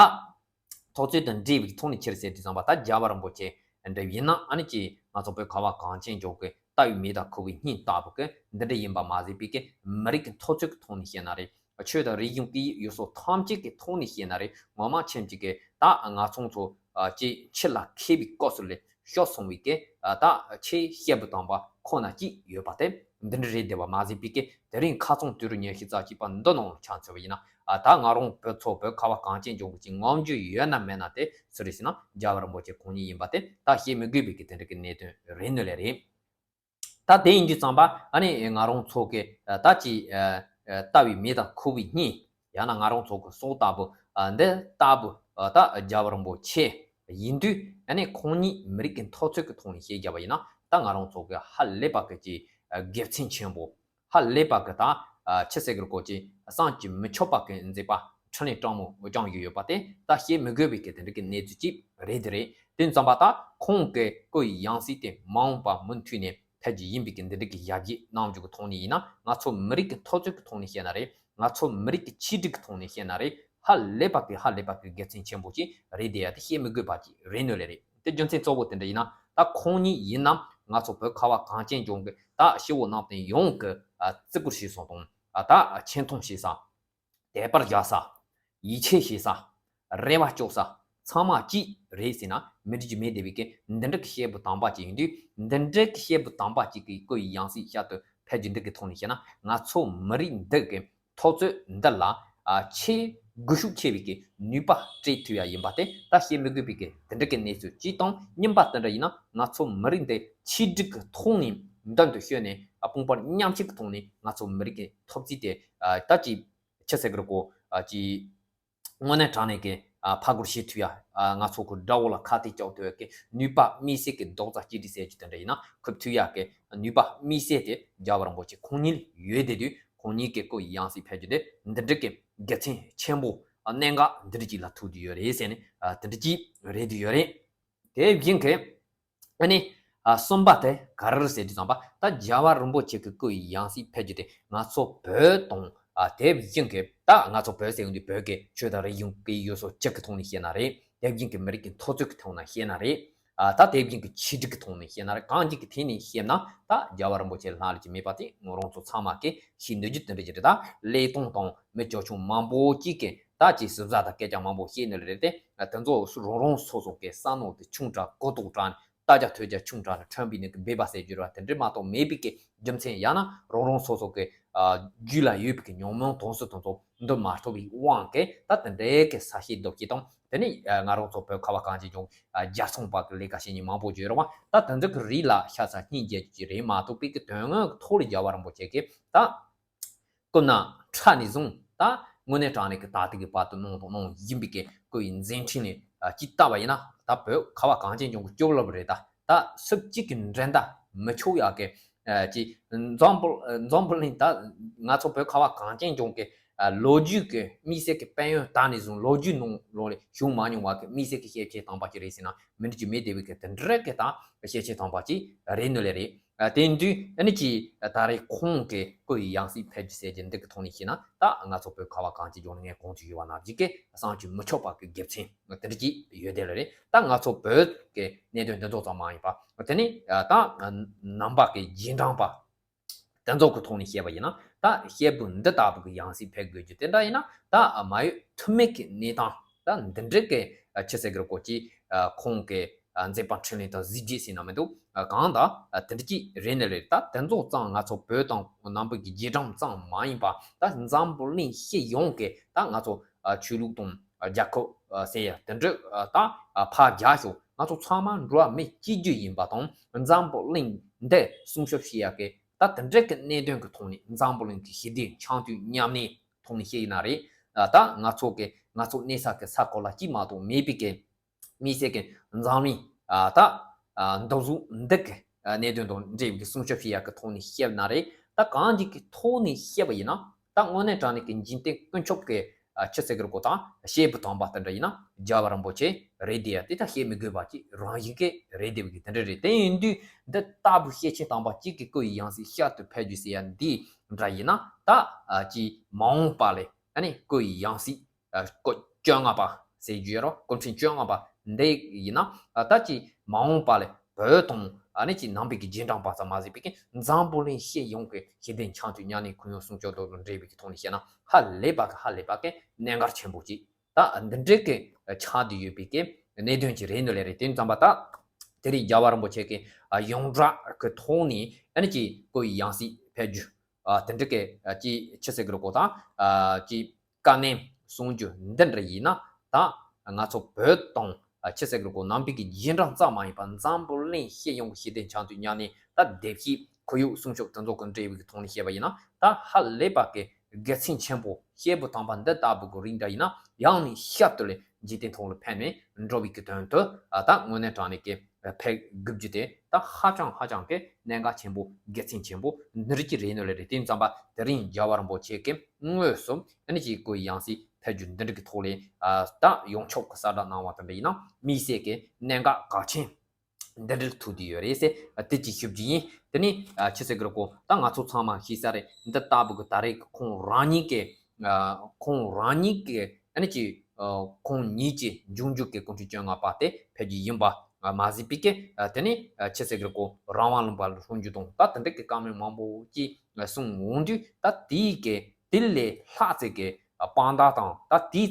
འཐབ་རྩོད་དང་འབྲེལ་བའི་གི་ཐོག་ནས་ཁྱེར་ཟེར་དུས་ཙམ་པ་ད་རྒྱལ་བ་རིན་པོ་ཆེ་འདྲ་ཡིན་ན་ཨ་ནི་ཅི་ང་ཚོ་བོད་ཁ་བ་གངས་ཅན་ལྗོངས་ཀྱི་ལྟ་བའི་མེ་དང་ཁུ་བའི་སྙིང་ལྟ་བུ་གི་འདི་འདྲ་ཡིན་པ་མ་ཟད་པའི་གི་མི་རིགས་ཀྱི་འཐབ་རྩོད་ཀྱི་ཐོག་ནས་བཤད་ན་རེད། ཆོས་དང་རིག་གཞུང་སྐད་ཡིག་ཡུལ་སྲོལ་ཐམས་ཅད་ཀྱི་ཐོག་ནས་བཤད་ན་རེད། ངོ་མ་ཁྱེད་ཅིག་གི་ད་ང་ཚོ་ཚོ་ཅི་ཕྱི་ལ་མཁས་པའི་སྐབས་སུ་ལས་ཤོར་སོང་བའི་གི་ད་ཆེས་བཤད་པ་དམ་པ་ཁོ་ན་གཅིག་ཡོད་པ་དེ་འདི་འདྲ་རེད་བསྡད་པ་མ་ཟད་པའི་གི་དེ་རིང་ཁ་སང་དུས་རབས་ཉི་ཤུ་རྩ་གཅིག་པ་འདི་ནང་ཆ་མཚོན་པ་ཡིན་ན་ད་ང་རང་བོད་ཚོ་བོད་ཁ་བ་གངས་ཅན་ལྗོངས་ཀྱི་ངོམ་རྒྱུ་ཡོད་ན་མེད་ན་དེ་སུ་རེད་ཟེར་ན་རྒྱལ་བ་རིན་པོ་ཆེ་ཁོང་ཉིད་ཡིན་པ་དེ་ད་བཤད་མི་དགོས་པའི་གི་དེ་འདྲ་གི་གནད་དོན་རེད་ནོ་ལེ་རེད། ད་དེ་ཡིན་དུས་ཙམ་པ་ཨ་ནི་ང་རང་ཚོ་གི་ད་ཅི་ལྟ་བའི་མེ་དང་ཁུ་བའི་སྙིང་ཡང་ན་ང་རང་ཚོ་གི་སྲོག་ལྟ་བུ་འདི་ལྟ་བུ་ད་རྒྱལ་བ་རིན་པོ་ཆེ་ཡིན་དུས་ཨ་ནི་ཁོང་ཉིད་མི་རིགས་ཀྱི་འཐབ་རྩོད་ཀྱི་ཐོག་ནས་བཤད་རྒྱབ་པ་ཡིན་ན་ད་ང་རང་ཚོ་གི་ཧ་ལས་པ་གི་ཅི་དགེ་མཚན་ཆེན་པོ་ཧ་ལས་པ་གི་ད་ཆི་ཟེར་གི་རེད་གོ་ཅི་བསམ་གྱིས་མི་ཁྱབ་པ་གི་མཛད་པ་འཕྲིན་ལས་དྲང་མོ་བསྐྱངས་ཡོད་ཡོད་པ་དེ་ད་བཤད་མི་དགོས་པའི་གི་དེ་འདྲ་གི་གནས་ཚུལ་ཅིག་རེད་དེ་རེད། དེ་ཙམ་པ་ད་ཁོང་གི་སྐུ་ཡི་ཡང་སྲིད་དེ་མ་འོངས་པ་མུ་མཐུད་ནས་ཕེབས་རྒྱུ་ཡིན་པའི་གི་འདི་འདྲ་གི་ཞབས་ཕྱི་གནང་རྒྱུ་གི་ཐོག་ནས་ཡིན་ན་ང་ཚོ་མི་རིགས་ཀྱི་འཐབ་རྩོད་ཀྱི་ཐོག་ནས་བཤད་ན་རེད། ང་ཚོ་མི་རིགས་ཀྱི་ཆིག་སྒྲིལ་གྱི་ཐོག་ནས་བཤད་ན་རེད། ཧ་ལས་པ་གི་ཧ་ལས་པ་གི་དགེ་མཚན་ཆེན་པོ་ཅིག་རེད་དེ་ཡ་དེ་བཤད་མི་དགོས་པ་ཅིག་རེད་ནོ་ལེ་རེད། དེ་རྒྱུ་མཚན་གཙོ་བོ་དེ་འདྲ་ཡིན་ན་ད་ཁོང་ཉིད་ཡིན་ནམ་ང་ཚོ་བོད་ཁ་བ་གངས་ཅན་ལྗོངས་ཀྱི་ད་སྤྱི་བོ་ནང་བསྟན་ཡོངས་ཀྱི་བརྩི་བཀུར་བྱེད་ས་དང་ད་ཆེ་མཐོང་བྱེད་ས། དད་པར་བཞག་ས། ཡིད་ཆེས་བྱེད་ས། རེ་བ་ལྕོགས་ས། ཚང་མ་གཅིག་རེད་ཟེར་ན་མི་འགྲིག་རྒྱུ་མེད་བསྡད་པའི་གི་འདི་འདྲ་གི་སྐྱེས་བུ་དམ་པ་ཅིག་ཡིན་དུས་འདི་འདྲ་གི་སྐྱེས་བུ་དམ་པ་ཅིག་གི་སྐུ་ཡི་ཡང་སྲིད་ཤར་དུ་ཕེབས་རྒྱུ་འདི་གི་ཐོག་ནས་བཤད་ན་ང་ཚོ་མི་རིགས་འདི་གི་འཐབ་རྩོད་འདི་ལ་ཆེས་སྒུལ་ཤུགས་ཆེ་བའི་གི་ནུས་པ་སྤྲད་ཐུབ་ཡ་ཡིན་པ་དེ་ད་བཤད་མི་དགོས་པའི་གི་འདི་འདྲ་གི་གནས་ཚུལ་གཅིག་དང་། གཉིས་པ་དེ་འདྲ་ཡིན་ན་ང་ཚོ་མི་རིགས་འདི་ཆིག་སྒྲིལ་གི་ཐོག་ནས་མདུན་དུ་བསྐྱོད་ནས་དཔུང་པ་མཉམ་གཤིབ་ཀྱི་ཐོག་ནས་ང་ཚོ་མི་རིགས་ཀྱི་འཐབ་རྩོད་དེ་ད་ཅི་ཆི་ཟེར་གི་རེད་གོ་ཅི། དངོས་གནས་དྲང་གནས་ཀྱི་ཨ་ཕར་རྒོལ་བྱེད་ཐུབ་ཡ། ཨ་ང་ཚོ་གི་དགྲ་བོ་ལ་ཁ་གཏད་གཅོག་ཐུབ་ཡ་གི་ནུས་པ་དམིགས་བསལ་གྱི་རྡོག་རྩ་གཅིག་སྒྲིལ་ཟེར་རྒྱུ་དེ་འདྲ་ཡིན་ན་ཁུར་ཐུབ་ཡ་གི་ནུས་པ་དམིགས་བསལ་དེ་རྒྱལ་བ་རིན་པོ་ཆེ་ཁོང་ཉིད་ལ་ཡོད་བསྡད་དུས་ཁོང་ཉིད་ཀྱི་སྐུ་ཡི་ཡང་སྲིད་ཕེབས་རྒྱུ་དེ་འདི་འདྲ་གི་དགེ་མཚན་ཆེན་པོ་གནད་འགག་འདི་འདྲ་ཅིག་ལ་ཐུག་བསྡད་ཡོད་རེད་ཟེར་ནས་ཨ་དེ་འདྲ་ཅིག་རེད་བསྡད་ཡོད་རེད། དེ་བཞིན་གྱི། ཨ་ནི། ཨ་གསུམ་པ་དེ་ག་རེ་རེད་ཟེར་དུས་ཙམ་པ་ད་རྒྱལ་བ་རིན་པོ་ཆེ་གི་སྐུ་ཡི་ཡང་སྲིད་ཕེབས་རྒྱུ་དེ་ང་ཚོ་བོད་དང་ཨ་དེ་བཞིན་གྱི་ད་ང་ཚོ་བོད་ཟེར་ཡོང་དུས་བོད་ཀྱི་ཆོས་དང་རིག་གཞུང་གི་ཡུལ་སྲོལ་སྤྱི་གི་ཐོག་ནས་བཤད་ན་རེད། དེ་བཞིན་གྱི་མི་རིགས་ཀྱི་འཐབ་རྩོད་ཀྱི་ཐོག་ནས་བཤད་ན་རེད། ཨ་ད་དེ་བཞིན་གྱི་ཆིག་སྒྲིལ་གྱི་ཐོག་ནས་བཤད་ན་རེད། གང་ཅིག་གི་ཐད་ནས་བཤད་ན་ད་རྒྱལ་བ་རིན་པོ་ཆེ་ལྷག་ལས་ཀྱི་མེད་པ་དེ་ང་རང་ཚོ་ཚང་མ་གིས་ཤེས་འདོད་རྒྱུ་དེ་འདྲ་ཅིག་རེད། ད་ཀླད་སྟོང་དང་མི་ཅོ་ཆུང་མང་པོ་ཅིག་གིས་ད་ཅིག་ཟུར་ཟ་དང་སྐད་ཆ་མང་པོ་བཤད་ནི་རེད་དེ། དེ་ཚོ་རང་རང་སོ་སོ་གི་བསམ་བློ་དེ་ཆུང་དྲགས་གོ་རྟོགས་དྲགས་ནས་ལྟ་རྒྱ་ཐོས་རྒྱ་ཆུང་དྲགས་ནས་ཁྲོན་པའི་ནི་གི་སྦས་པ་ཟེར་རྒྱུ་ར་དེ་འདྲ་མ་གཏོགས་མེད་པའི་གི་རྒྱུ་མཚན་ཡང་ན་རང་རང་སོ་སོ་གི་རྒྱུད་ལ་ཡོད་པའི་གི་ཉོན་མོངས་དོན་སྲིད་དེ་ཚོ་ འདོད་མ་ཐོབ་པའི་དབང་གིས་ད་དེ་འདྲའི་གི་ས་ཤེས་རྡོ་སྐྱེས་དང་། དེ་ནས་ང་རང་ཚོ་བོད་ཁ་བ་གངས་ཅན་ལྗོངས་རྒྱལ་སྲུང་པ་གི་ལས་ཀ་བྱེད་མཁན་མང་པོ་ཡོད་རེད་བ། ད་དེ་ཚོ་གི་རིགས་ལ་ཤ་ཚ་སྙིང་རྗེ་ཅིག་རེད་མ་གཏོགས་པའི་གི་དོན་དངོས་ཀྱི་ཐོག་ལ་རྒྱལ་བ་རིན་པོ་ཆེ་གིས་ད་སྐུ་ན་ཕྲ་ནས་བཟུང་ད་དངོས་གནས་དྲང་གནས་ཀྱི་ད་ལྟ་གི་བར་དུ་གནང་དང་གནང་བཞིན་པའི་གི་སྐུ་ཡི་མཛད་འཕྲིན་ལ་ཅིག་བལྟས་པ་ཡིན་ན། ད་བོད་ཁ་བ་གངས་ཅན་ལྗོངས་ཀྱི་སྐྱོབ་རླབས་རེད། ད་ད་སུ་གཅིག་གི་འགྲན་ཟླ་མི་ཆོག་ཡག་གི་ཅིག་འཛམ་བུ་འཛམ་བུ་གླིང་། ད་ང་ཚོ་བོད་ཁ་བ་གངས་ཅན་ལྗོངས་ཀྱི་ལོ་རྒྱུས་ཀྱི་དམིགས་བསལ་གྱི་དཔལ་ཡོན་ད་ནས་བཟུང་ལོ་རྒྱུས་ནང་ལོགས་ལ་བྱུང་མ་མྱོང་བ་གི་དམིགས་བསལ་གྱི་ཤེས་བྱའི་ཐང་པ་ཅིག་རེད་ཟེར་ན་མི་འགྲིག་རྒྱུ་མེད། དེ་བས་ཀྱི་དེ་འདྲ་གི་ད་ཤེས་བྱའི་ཐང་པ་ཅིག་རེད་ནི་ལས་རེད། དེ་དུས་ཨ་ནི་ཅིག་ད་རེས་ཁོང་གི་སྐུ་ཡི་ཡང་སྲིད་ཕེབས་རྒྱུ་ཟེར་གྱི་འདི་གི་ཐོག་ནས་བཤད་ན། ད་ང་ཚོ་བོད་ཁ་བ་གངས་ཅན་ལྗོངས་ནས་ངས་གོང་དུ་ཞུས་པ་ནང་བཞིན་གྱི་བསམ་གྱིས་མི་ཁྱབ་པ་གི་དགེ་མཚན་དེ་འདྲ་ཅིག་ཡོད་དེ་ལ་རེད། ད་ང་ཚོ་བོད་ཀྱི་གནད་དོན་འདི་ཚོ་ཙམ་མ་ཡིན་པ། དེ་ནས་ད་ནང་པ་གི་རྗེས་འབྲང་པ་དེ་ཚོ་གི་ཐོག་ནས་བཤད་པ་ཡིན་ན། ད་སྐྱེས་བུ་འདི་ལྟ་བུ་གི་ཡང་སྲིད་ཕེབས་དགོས་རྒྱུ་དེ་འདྲ་ཡིན་ན། ད་མ་གཡོལ་ཐབས་མེད་ཀྱི་གནས་སྟངས་ད་འདི་འདྲ་གི་ཆི་ཟེར་གི་རེད་གོ། ཅིག་ཁོང་གི་མཛད་པ་འཕྲིན་ལས་དང་གཟི་བརྗིད་ཟེར་ན་མི་འདུག་གང་ལྟར་དེ་འདྲ་ཅིག་རེད་ནི་ལས། ད་དེ་ཚོ་ཙམ་ང་ཚོ་བོད་དང་ནང་པའི་གི་རྗེས་འབྲང་ཙམ་མ་ཡིན་པ། ད་འཛམ་བུ་གླིང་སྤྱི་ཡོངས་ཀྱི་ད་ང་ཚོ་ཆོས་ལུགས་དང་རྒྱལ་ཁབ་ཟེར་ཡ་དེ་འདྲ་ད་ཕར་རྒྱག་ཤོག་ང་ཚོ་ཚང་མ་འགྲོ་བ་མི་གཅིག་གྱུར་ཡིན་པ་དང་། འཛམ་བུ་གླིང་འདི་སྲུང་སྐྱོབ་བྱེད་ཡ་གི་ད་དེ་འདྲ་གི་གནད་དོན་གྱི་ཐོག་ནས་འཛམ་བུ་གླིང་གི་ཞི་བདེ་འཆམ་མཐུན་མཉམ་གནས་ཐོག་ནས་བཤད་ཡིན་ན་རེད། ད་ང་ཚོ་གི་ང་ཚོ་གནས་ས་གི་ས་གོ་ལ་གཅིག་མ་གཏོགས་མེད་པའི་གི་དམིགས་བསལ་གྱི་འཛམ་གླིང་ད་འདུ་གཟུགས་འདི་གི་གནད་དོན་དང་འབྲེལ་བའི་སྲུང་སྐྱོབ་བྱེད་ཡག་གི་ཐོག་ནས་བཤད་ན་རེད། ད་གང་ཅིག་གི་ཐོག་ནས་བཤད་པ་ཡིན་ན། ད་དངོས་གནས་དྲང་གནས་ཀྱི་འཇིག་རྟེན་ཀུན་ཁྱབ་ཀྱི་ཆི་ཟེར་གི་རེད་གོ། ད་སྐྱེས་བུ་དམ་པ་དེ་འདྲ་ཡིན་ན་རྒྱལ་བ་རིན་པོ་ཆེ་རེད་དེ་ཡ། དེ་ད་བཤད་མི་དགོས་པ་ཅིག་རང་བཞིན་གྱི་རེད་དེ་བ་གི་དེ་འདྲ་རེད། དེ་ཡིན་དུས་འདི་ལྟ་བུ་ཤེས་བྱའི་དམ་པ་གཅིག་གི་སྐུ་ཡི་ཡང་སྲིད་ཞལ་དུ་ཕེབས་རྒྱུ་ཟེར་ཡ་འདི་འདྲ་ཡིན་ན། ད་ཅིག་མ་འོངས་པ་ལ་ཨ་ནི་སྐུ་ཡི་ཡང་སྲིད་སྐུ་བཅོ་ལྔ་པ་ཟེར་རྒྱུ་ཡོད་རོ། སྐུ་ཕྲེང་བཅོ་ལྔ་པ་འདི་ཡིན་ན། ད་ཅིག་མ་འོངས་པ་ལ་བོད་དང་ཨ་ནི་ཅིག་ནང་པའི་གི་རྗེས་འབྲང་པ་ཙམ་མ་ཟད་པའི་གི་འཛམ་བུ་གླིང་སྤྱི་ཡོངས་ཀྱི་ཞི་བདེ་འཆམ་མཐུན་མཉམ་གནས་ཁོར་ཡུག་སྲུང་སྐྱོབ་དང་འབྲེལ་བའི་གི་ཐོག་ནས་བཤད་ན་ཧ་ལས་པ་གི་ཧ་ལས་པ་གི་གནད་འགག་ཆེན་པོ་ཅིག་ད་འདི་འདྲའི་གི་ཆགས་བསྡད་ཡོད་པའི་གི་གནད་དོན་ཅིག་རེད་ནི་ལས་རེད། དེ་ཙམ་པ་ད་དེ་རིང་རྒྱལ་བ་རིན་པོ་ཆེ་གི་ཡོངས་གྲགས་གི་ཐོག་ནས་ཨ་ནི་ཅིག་སྐུ་ཡི་ཡང་སྲིད་ཕེབས་རྒྱུ་དེ་འདྲ་གི་ཅིག་ཆི་ཟེར་གི་རེད་གོ། ད་ཅིག་བཀའ་ནན་གསུང་རྒྱུ་འདི་འདྲ་ཡིན་ན། ད་ང་ཚོ་བོད་དང་ཆི་ཟེར་གི་རེད་གོ། ནང་པའི་གི་རྗེས་འབྲང་ཙམ་མ་ཡིན་པ་འཛམ་བུ་གླིང་སྤྱི་ཡོངས་ཀྱི་ཞི་བདེ་འཆམ་མཐུན་མཉམ་གནས་ད་བདེ་སྐྱིད་ཁོར་ཡུག་སྲུང་སྐྱོབ་དེ་ཚོ་གི་འབྲེལ་བའི་གི་ཐོག་ནས་བཤད་པ་ཡིན་ན། ད་ཧ་ལས་པ་གི་དགེ་མཚན་ཆེན་པོ་སྐྱེས་བུ་དམ་པ་འདི་ལྟ་བུ་གི་རིགས་འདྲ་ཡིན་ན་ཡང་ནས་ཞབས་ཏུ་ལས་འཇིག་རྟེན་ཐོག་ལ་ཕན་ནས་འགྲོ་བའི་གི་དོན་དུ་ད་དངོས་གནས་དྲང་གནས་ཀྱི་ཕེབས་དགོས་རྒྱུ་དེ་ད་ཧ་ཅང་ཧ་ཅང་གི་གནད་འགག་ཆེན་པོ་དགེ་མཚན་ཆེན་པོ་འདི་རིགས་ཀྱི་རེད་ནོ་ལེ་རེད། དེ་ཙམ་པ་དེ་རིང་རྒྱལ་བ་རིན་པོ་ཆེ་གི་དངོས་སུ་ཨ་ནི་ཅིག་སྐུ་ཡི་ཡང་སྲིད་ཕེབས་རྒྱུ་འདི་རིགས་ཀྱི་ཐོག་ལས་ད་ཡོངས་ཁྱབ་ཀྱི་གསལ་བསྒྲགས་གནང་བ་དེ་འདྲ་ཡིན་ན་དམིགས་བསལ་གྱི་གནད་འགག་གལ་ཆེན་འདི་འདྲ་ཐུག་བསྡད་ཡོད་རེད་ཟེར་དེ་ཅིག་ཞུ་རྒྱུ་ཡིན། དེ་ནི་ཆི་ཟེར་གི་རེད་གོ། ད་ང་ཚོ་ཚང་མ་ཤེས་ས་རེད། འདི་ལྟ་བུ་གི་ད་རེས་ཁོང་རང་ཉིད་ཀྱི་ཁོང་རང་ཉིད་ཀྱི་ཨ་ནི་ཅིག་ཁོང་ཉིད་ཀྱི་འབྱུང་འགྱུར་གྱི་སྐུ་ཕྲེང་བཅོ་ལྔ་པ་དེ་ཕེབས་རྒྱུ་ཡིན་པ་མ་ཟད་པའི་གི་དེ་ནི་ཆི་ཟེར་གི་རེད་གོ། རང་དབང་ལུང་པ་ལ་ལྷུང་རྒྱུ་དང་ད་དེ་འདྲ་གི་བཀའ་མོལ་མང་པོ་ཅིག་གསུངས་འོང་དུས། ད་དེའི་གི་དེ་ལས་ལྷག་ཙམ་གི་དཔང་རྟགས་དང་ད་དེའི་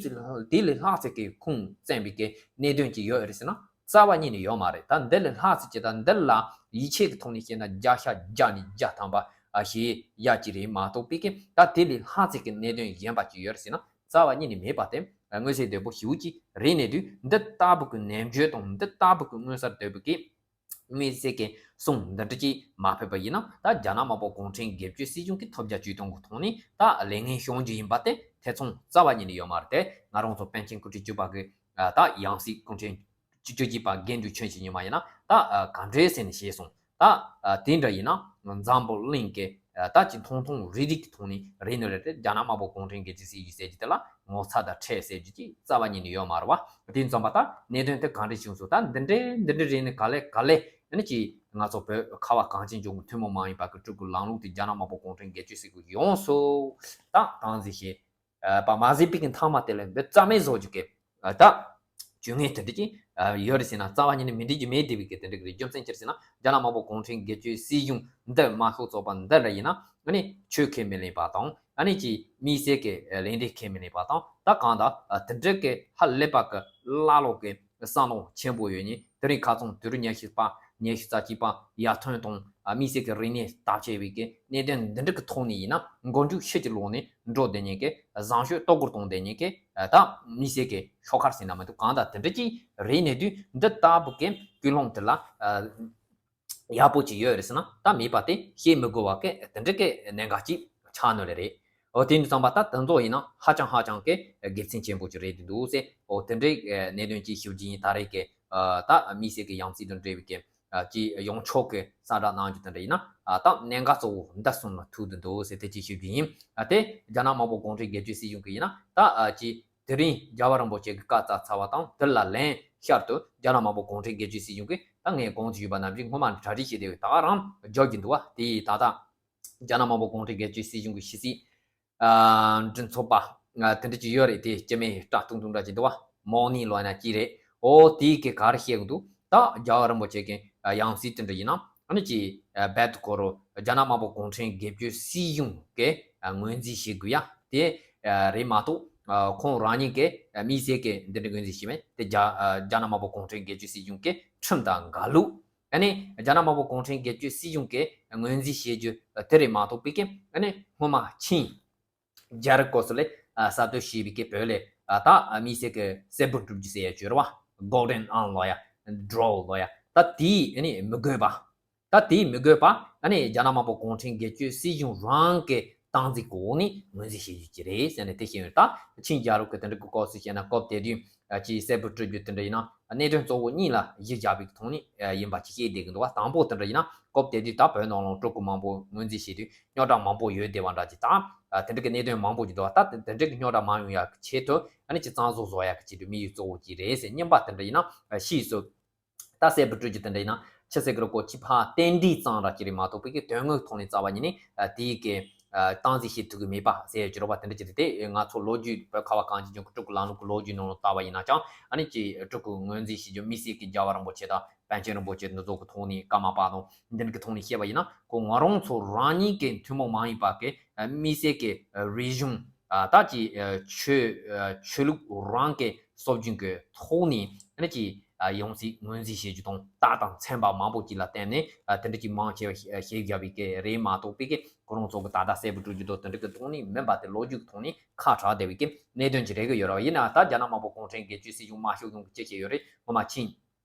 དེ་ལས་ལྷག་ཙམ་གི་ཁུངས་བཙན་པའི་གི་གནད་དོན་ཅིག་ཡོད་རེད་ཟེར་ན། རྩ་བ་ཉིད་ནས་ཡོད་མ་རེད། ད་འདི་ལས་ལྷག་ཙམ་ཅིག་ད་འདི་ལ་ཡིད་ཆེས་ཀྱི་ཐོག་ནས་བཤད་ན་བརྒྱ་ཆ་བརྒྱ་ནས་བརྒྱ་ཐམ་པ་ཞེས་ཡ་ཅིག་རེད་མ་གཏོགས་པའི་གི་ད་དེ་ལས་ལྷག་ཙམ་གྱི་གནད་དོན་གཞན་པ་ཅིག་ཡོད་རེད་ཟེར་ན་རྩ་བ་ཉིད་ནས་མེད་པ་དེ་མངོན་གསལ་དོད་པོ་ཞེ་པོ་ཅིག་རེད་ནས་དུས། འདི་ལྟ་བུ་གི་ནན་བརྗོད་དང་འདི་ལྟ་བུ་གི་མངོན་གསལ་དོད་པོ་གི་དམིགས་བསལ་གྱི་གསུང་འདི་འདྲ་ཅིག་མ་ཕེབས་པ་ཡིན་ན། ད་རྒྱ་ནག་དམར་པོ་གུང་ཁྲན་སྒེར་གཅོད་སྲིད་གཞུང་གི་ཐོབ་རྒྱ་ཇུས་སྟོང་གི་ཐོག་ནས་ད་ལས་ངན་བྱུང་རྒྱུ་ཡིན་པ་དེ་ཐེ་ཚོམ་རྩ་བ་ཉིད་ནས་ཡོད་མ་རེད་དེ། ང་རང་ཚོ་པཎ་ཆེན་སྐུ་ཕྲེང་བཅུ་པ་གི་ད་ཡང་སྲིད་སྐུ་ཕྲེང་བཅུ་བཅུ་གཅིག་པ་རྒན་དྲུང་ཆོས་ཀྱི་ཉི་མ་ཡིན་ན་ད་ག་འདྲས་ཟེར་ནས་བཤད་སོང་། ད་དེ་འདྲ་ཡིན་ན་འཛམ་བུ་གླིང་གི་ད་ཅི་མཐོང་མཐོང་རིག་རིག་གི་ཐོག་ནས་རེད་ནོ་རེད་དེ། རྒྱ་ནག་དམར་པོ་གུང་ཁྲན་སྒེར་གཅོད་སྲིད་གཞུང་ཟེར་རྒྱུ་དེ་ལ་ངོ་ཚ་དང་ཁྲེལ་ཟེར་རྒྱུ་ཅིག་རྩ་བ་ཉིད་ནས་ཡོད་མ་རེད་བ། དེ་ཙམ་པ་ད་གནད་དོན་དེ་ག་འདྲས་བྱུང་སོང་། ད་འདི་འདྲས་འདི་འདྲས་རེད་ནས་ག་ལེ་ག་ལེ་ཨ་ནི་ཅིག་ང་ཚོ་བོད་ཁ་བ་གངས་ཅན་ལྗོངས་ཀྱི་ཐུན་མོང་མ་ཡིན་པ་གི་སྤྲུལ་སྐུ་ལམ་ལུགས་དེ་རྒྱ་ནག་དམར་པོ་གུང་ཁྲན་སྒེར་གཅོད་སྲིད་གཞུང་ཡོངས་སུ་ད་སྟངས་འཛིན་བྱེད་པ་མ་ཟད་པའི་གི་མཐའ་མ་དེ་ལ་འདི་རྩ་མེད་བཟོ་རྒྱུ་གི་ད་ཇུས་ངན་དེ་འདྲ་ཅིག་ཡོད་རེད་ཟེར་ན་རྩ་བ་ཉིད་ནས་མི་འགྲིག་རྒྱུ་མེད། དེ་བས་གི་དེ་འདྲ་གི་རེད། རྒྱུ་མཚན་ཅི་རེད་ཟེར་ན་རྒྱ་ནག་དམར་པོ་གུང་ཁྲན་སྒེར་གཅོད་སྲིད་གཞུང་འདི་དམར་ཤོག་ཚོགས་པ་འདི་འདྲ་ཡིན་ན་ཨ་ནི་ཆོས་ཁས་མི་ལེན་པ་དང་ཨ་ནི་ཅིག་དམིགས་བསལ་གི་ལས་འབྲས་ཁས་མི་ལེན་པ་དང་ད་གང་ལྟར་དེ་འདྲ་གི་ཧ་ལས་པ་གི་ཀླ་ཀློ་གི་བསམ་བློ་ཆེན་པོ་ཡོད་ནི་དེ་རིང་ཁ་སང་དུས་རབས་ཉི་ཤུ་པ་ ཉི་ཤུ་རྩ་གཅིག་པ་ཡར་ཐོན་དང་། ཨ། དམིགས་བསལ་གྱི་རིག་གནས་སྟབས་ཆེ་བའི་གི་གནད་དོན་འདི་འདྲ་གི་ཐོག་ནས་ཡིན་ན་མགོ་མཇུག་ཕྱི་གྱི་ལོག་ནས་འགྲོ་བསྡད་མཁན་གྱི་བཟང་སྤྱོད་གཏོར་རྒོལ་གཏོང་བསྡད་མཁན་གྱི། ཨ། ད་དམིགས་བསལ་གྱི་ཤོག་ཁར་ཟེར་ན་མི་འདུག་གང་ལྟར་དེ་འདྲ་ཅིག་རེད་ནས་དུས་འདི་ལྟ་བུ་གི་ཀུན་སློང་དེ་ལ། ཨ། ཡག་པོ་ཅིག་ཡོད་རེད་ཟེར་ན། ད་མེད་པ་དེ་བཤད་མི་དགོས་པ་གི་དེ་འདྲ་གི་གནད་འགག་ཅིག་ཆགས་ནི་རེད། འོ། དེ་འདྲ་ཙམ་པ་ད་དེ་ཚོ་ཡིན་ན་ཧ་ཅང་ཧ་ཅང་གི་དགེ་མཚན་ཆེན་པོ་ཅིག་རེད་འདུག་ཟེར། འོ། དེ་འདྲའི་གནད་དོན་ཅིག་ཞུ་རྒྱུ་ཡིན། ད་རེས་ཀྱི། ཨ། ད་དམིགས་བསལ་གྱི་ཡང་སྲིད་དང་འབྲེལ་བའི་གི། ཨ། ཅིག་ཡོངས་ཁྱབ་ཀྱི་གསལ་བསྒྲགས་གནང་རྒྱུ་དེ་འདྲ་ཡིན་ན། ཨ། ད་གནད་འགག་གཙོ་བོ་འདི་གསུམ་ལ་ཐུག་འདུག་ཟེར་དེ་ཅིག་ཞུ་རྒྱུ་ཡིན། ཨ། དེ་རྒྱ་ནག་དམར་པོ་གུང་ཁྲན་སྒེར་གཅོད་སྲིད་གཞུང་གི་ཡིན་ན། ད། ཨ། ཅིག་དེ་རིང་རྒྱལ་བ་རིན་པོ་ཆེ་གི་བཀའ་སྩལ་ཚར་བ་དང་། དེ་ལ་ལན་བསྐྱར་དུ་རྒྱ་ནག་དམར་པོ་གུང་ཁྲན་སྒེར་གཅོད་སྲིད་གཞུང་གིས། ད་ངས་གོང་དུ་ཞུས་པ་ནང་བཞིན་སྔོན་མ་གྲ་སྒྲིག་བྱས་བསྡད་པའི་ད་ག་རང་རྒྱག་གི་འདུག་བ། དེ་ཡིས་ད་ལྟ་རྒྱ་ནག་དམར་པོ་གུང་ཁྲན་སྒེར་གཅོད་སྲིད་གཞུང་གི་ཕྱི་སྲིད། ཨ། མགྲིན་ཚབ་པ། ཨ། དེ་འདྲ་ཅིག་ཡོད་རེད། དེ་སྐྱེ་དམན་སྐྲག་ཐུང་ཐུང་འདྲ་ཅིག་འདུག་བ། མོ་ནི་ལོ་ཡིན་ན་ཅི་རེད། འོ། དེ་གིས་ག་རེ་བཤད་གི་འདུག་ད་རྒྱལ་བ་རིན་པོ་ཆེ་གི། ཨ། ཡང་སྲིད་དེ་འདྲ་ཡིན་ན། ཨ་ནི་ཅིག་ཨ། རྦད་དེ་ཁོ་རང་རྒྱ་ནག་དམར་པོ་གུང་ཁྲན་སྒེར་གཅོད་སྲིད་གཞུང་གི། ཨ། ངོས་འཛིན་བྱེད་དགོས་ཡ་དེ། ཨ། རེད་མ་གཏོགས། ཨ། ཁོང་རང་ཉིད་ཀྱི། ཨ། དམིགས་བསལ་གྱི་འདི་འདྲ་ངོས་འཛིན་བྱས་མེད་དེ། རྒྱ། ཨ། རྒྱ་ནག་དམར་པོ་གུང་ཁྲན་སྒེར་གཅོད་སྲིད་གཞུང་གི་ཁྲིམས་དང་འགལ་ལུགས། ཨ་ནི་རྒྱ་ནག་དམར་པོ་གུང་ཁྲན་སྒེར་གཅོད་སྲིད་གཞུང་གི་ངོས་འཛིན་བྱེད་རྒྱུ་དེ་རེད་མ་གཏོགས་པའི་གི། ཨ་ནི་སྔོན་མ་ཆིང་རྒྱལ་རབས་སྐབས་སུ་ལས། ཨ། གསར་གཏོད་བྱས་པའི་གི་བོད་ལ། ཨ། ད་དམིགས་བསལ་གྱི་གསལ་པོ་གྲུབ་རྒྱུ་ཟེར་ཡ་ཅིག་ཡོད་རེད་བ། Golden Aung་ལབ་ཡ། Draw་ལབ་ཡ། ད་དེ་ཨ་ནི་མི་དགོས་པ། ད་དེ་མི་དགོས་པ། ཨ་ནི་རྒྱ་ནག་དམར་པོ་གུང་ཁྲན་སྒེར་གཅོད་སྲིད་གཞུང་རང་གི་སྟངས་འཛིན་གྱི་འོག་ནས་ངོས་འཛིན་བྱེད་རྒྱུ་ཅིག་རེད་ཟེར་ནས་དེ་བཤད་ཡོད། ད་ཆིང་རྒྱལ་རབས་ཀྱི་དེ་འདྲ་གི་སྐབས་སུ་བཤད་ན། སྐབས་དེ་དུས། ཨ། ཅིག་གསལ་པོ་སྤྲོད་རྒྱུ་དེ་འདྲ་ཡིན་ན། གནད་དོན་གཙོ་བོ་གཉིས་ལ་གཞི་བཞག་པའི་ཐོག་ནས། ཨ། ཡིན་པ་ཅིག་བཤད་བསྡད་ཀྱི་འདུག་བ། དང་པོ་དེ་འདྲ་ཡིན་ན། སྐབས་དེ་དུས་ད་བོད་ནང་ལ་སྤྲུལ་སྐུ་མང་པོ་ངོས་འཛིན་བྱས་དུས་རྙོག་དྲ་མང་པོ་ཡོད་བསྡད་པ་འདྲ་ཅིག་དང་། ཨ། དེ་འདྲ་གི་གནད་དོན་མང་པོ་ཅིག་འདུག་བ། ད་དེ་འདྲ་གི་རྙོག་དྲ་མ་ཡོང་ཡག་གི་ཆེད་དུ། ཨ་ནི་ཅིག་གཙང་བཟོ་བཟོ་ཡག་གི་ཆེད་དུ་དམིགས་ཡུལ་གཙོ་བོ་ཅིག་རེད་ཟེར། གཉིས་པ་དེ་འདྲ་ཡིན་ན། ཨ། ཕྱིས་སུ། ད་གསལ་པོ་སྤྲོད་རྒྱུ་དེ་འདྲ་ཡིན་ན། ཆི་ཟེར་གི་རེད་གོ། ཅིག་ཕར་རྟེན་འབྲེལ་ཙམ་ར་ཅིག་རེད་མ་གཏོགས་པའི་གི་དོན་དངོས་ཐོག་ནས་རྩ་བ་ཉིད་ནས། ཨ། དེའི་གི། ཨ། སྟངས་འཛིན་བྱེད་ཐུབ་ཀྱི་མེད་པ་ཟེར་ཡ་ཅིག་རེད་བ། དེ་འདྲ་ཅིག་རེད། དེ་ང་ཚོ་ལོ་རྒྱུས། བོད་ཁ་བ་གངས་ཅན་ལྗོངས་ཀྱི་སྤྲུལ་སྐུ་ལམ་ལུགས་ཀྱི་ལོ་རྒྱུས་ནང་ལ་བལྟ་བ་ཡིན་ན་ཀྱང་། ཨ་ནི་ཅིག་སྤྲུལ་སྐུ་ངོས་འཛིན་བྱེད་རྒྱུ་དམིགས་བསལ་གྱི་རྒྱལ་བ་རིན་པོ་ཆེ་དང་པཎ་ཆེན་རིན་པོ་ཆེ་འདི་ཚོ་གི་ཐོག་ནས། ཀརྨ་པ་དང་འདི་འདྲ་གི་ཐོག་ནས་བཤད་པ་ཡིན་ན། ཁོ་ང་རང་ཚོ་རང་ཉིད་ཀྱི་ཐུན་མོང་མ་ཡིན་པ་གི། ཨ། དམིགས་བསལ་གྱི། ཨ། རིག་གཞུང་། ཨ། ད་ཅིག་ཨ། ཆོས། ཨ། ཆོས་ལུགས་རང་གི་སྲོལ་རྒྱུན་གྱི་ཐོག་ནས། ཨ་ནི་ཅིག་ཨ། ཡང་སྲིད་ངོས་འཛིན་བྱེད་རྒྱུ་དང་། རྟགས་དང་མཚན་པ་མང་པོ་ཅིག་ལ་བརྟེན་ནས། ཨ། དེ་འདྲ་ཅིག་མང་ཆེ་བ་བཤད་བཞག་པའི་གི་རེད་མ་གཏོགས་པའི་གི། ཁོ་རང་ཚོ་གི་ད་ལྟ་གསལ་པོ་སྤྲོད་རྒྱུ་དང་དེ་འདྲ་གི་ཐོག་ནས་མིན་པ་དེ། ལོ་རྒྱུས་ཀྱི་ཐོག་ནས་ཁ་གྲག་བསྡད་པའི་གི་གནད་དོན་ཅིག་རེད་གི་ཡོད་རེད་བ། ཡིན་ན་ད་རྒྱ་ནག་དམར་པོ་གུང་ཁྲན་སྒེར་གཅོད་སྲིད་གཞུང་མ་ཤོར་གོང་གི་ཅི་བྱས་ཡོད་རེད། སྔོན་མ་ཆིང་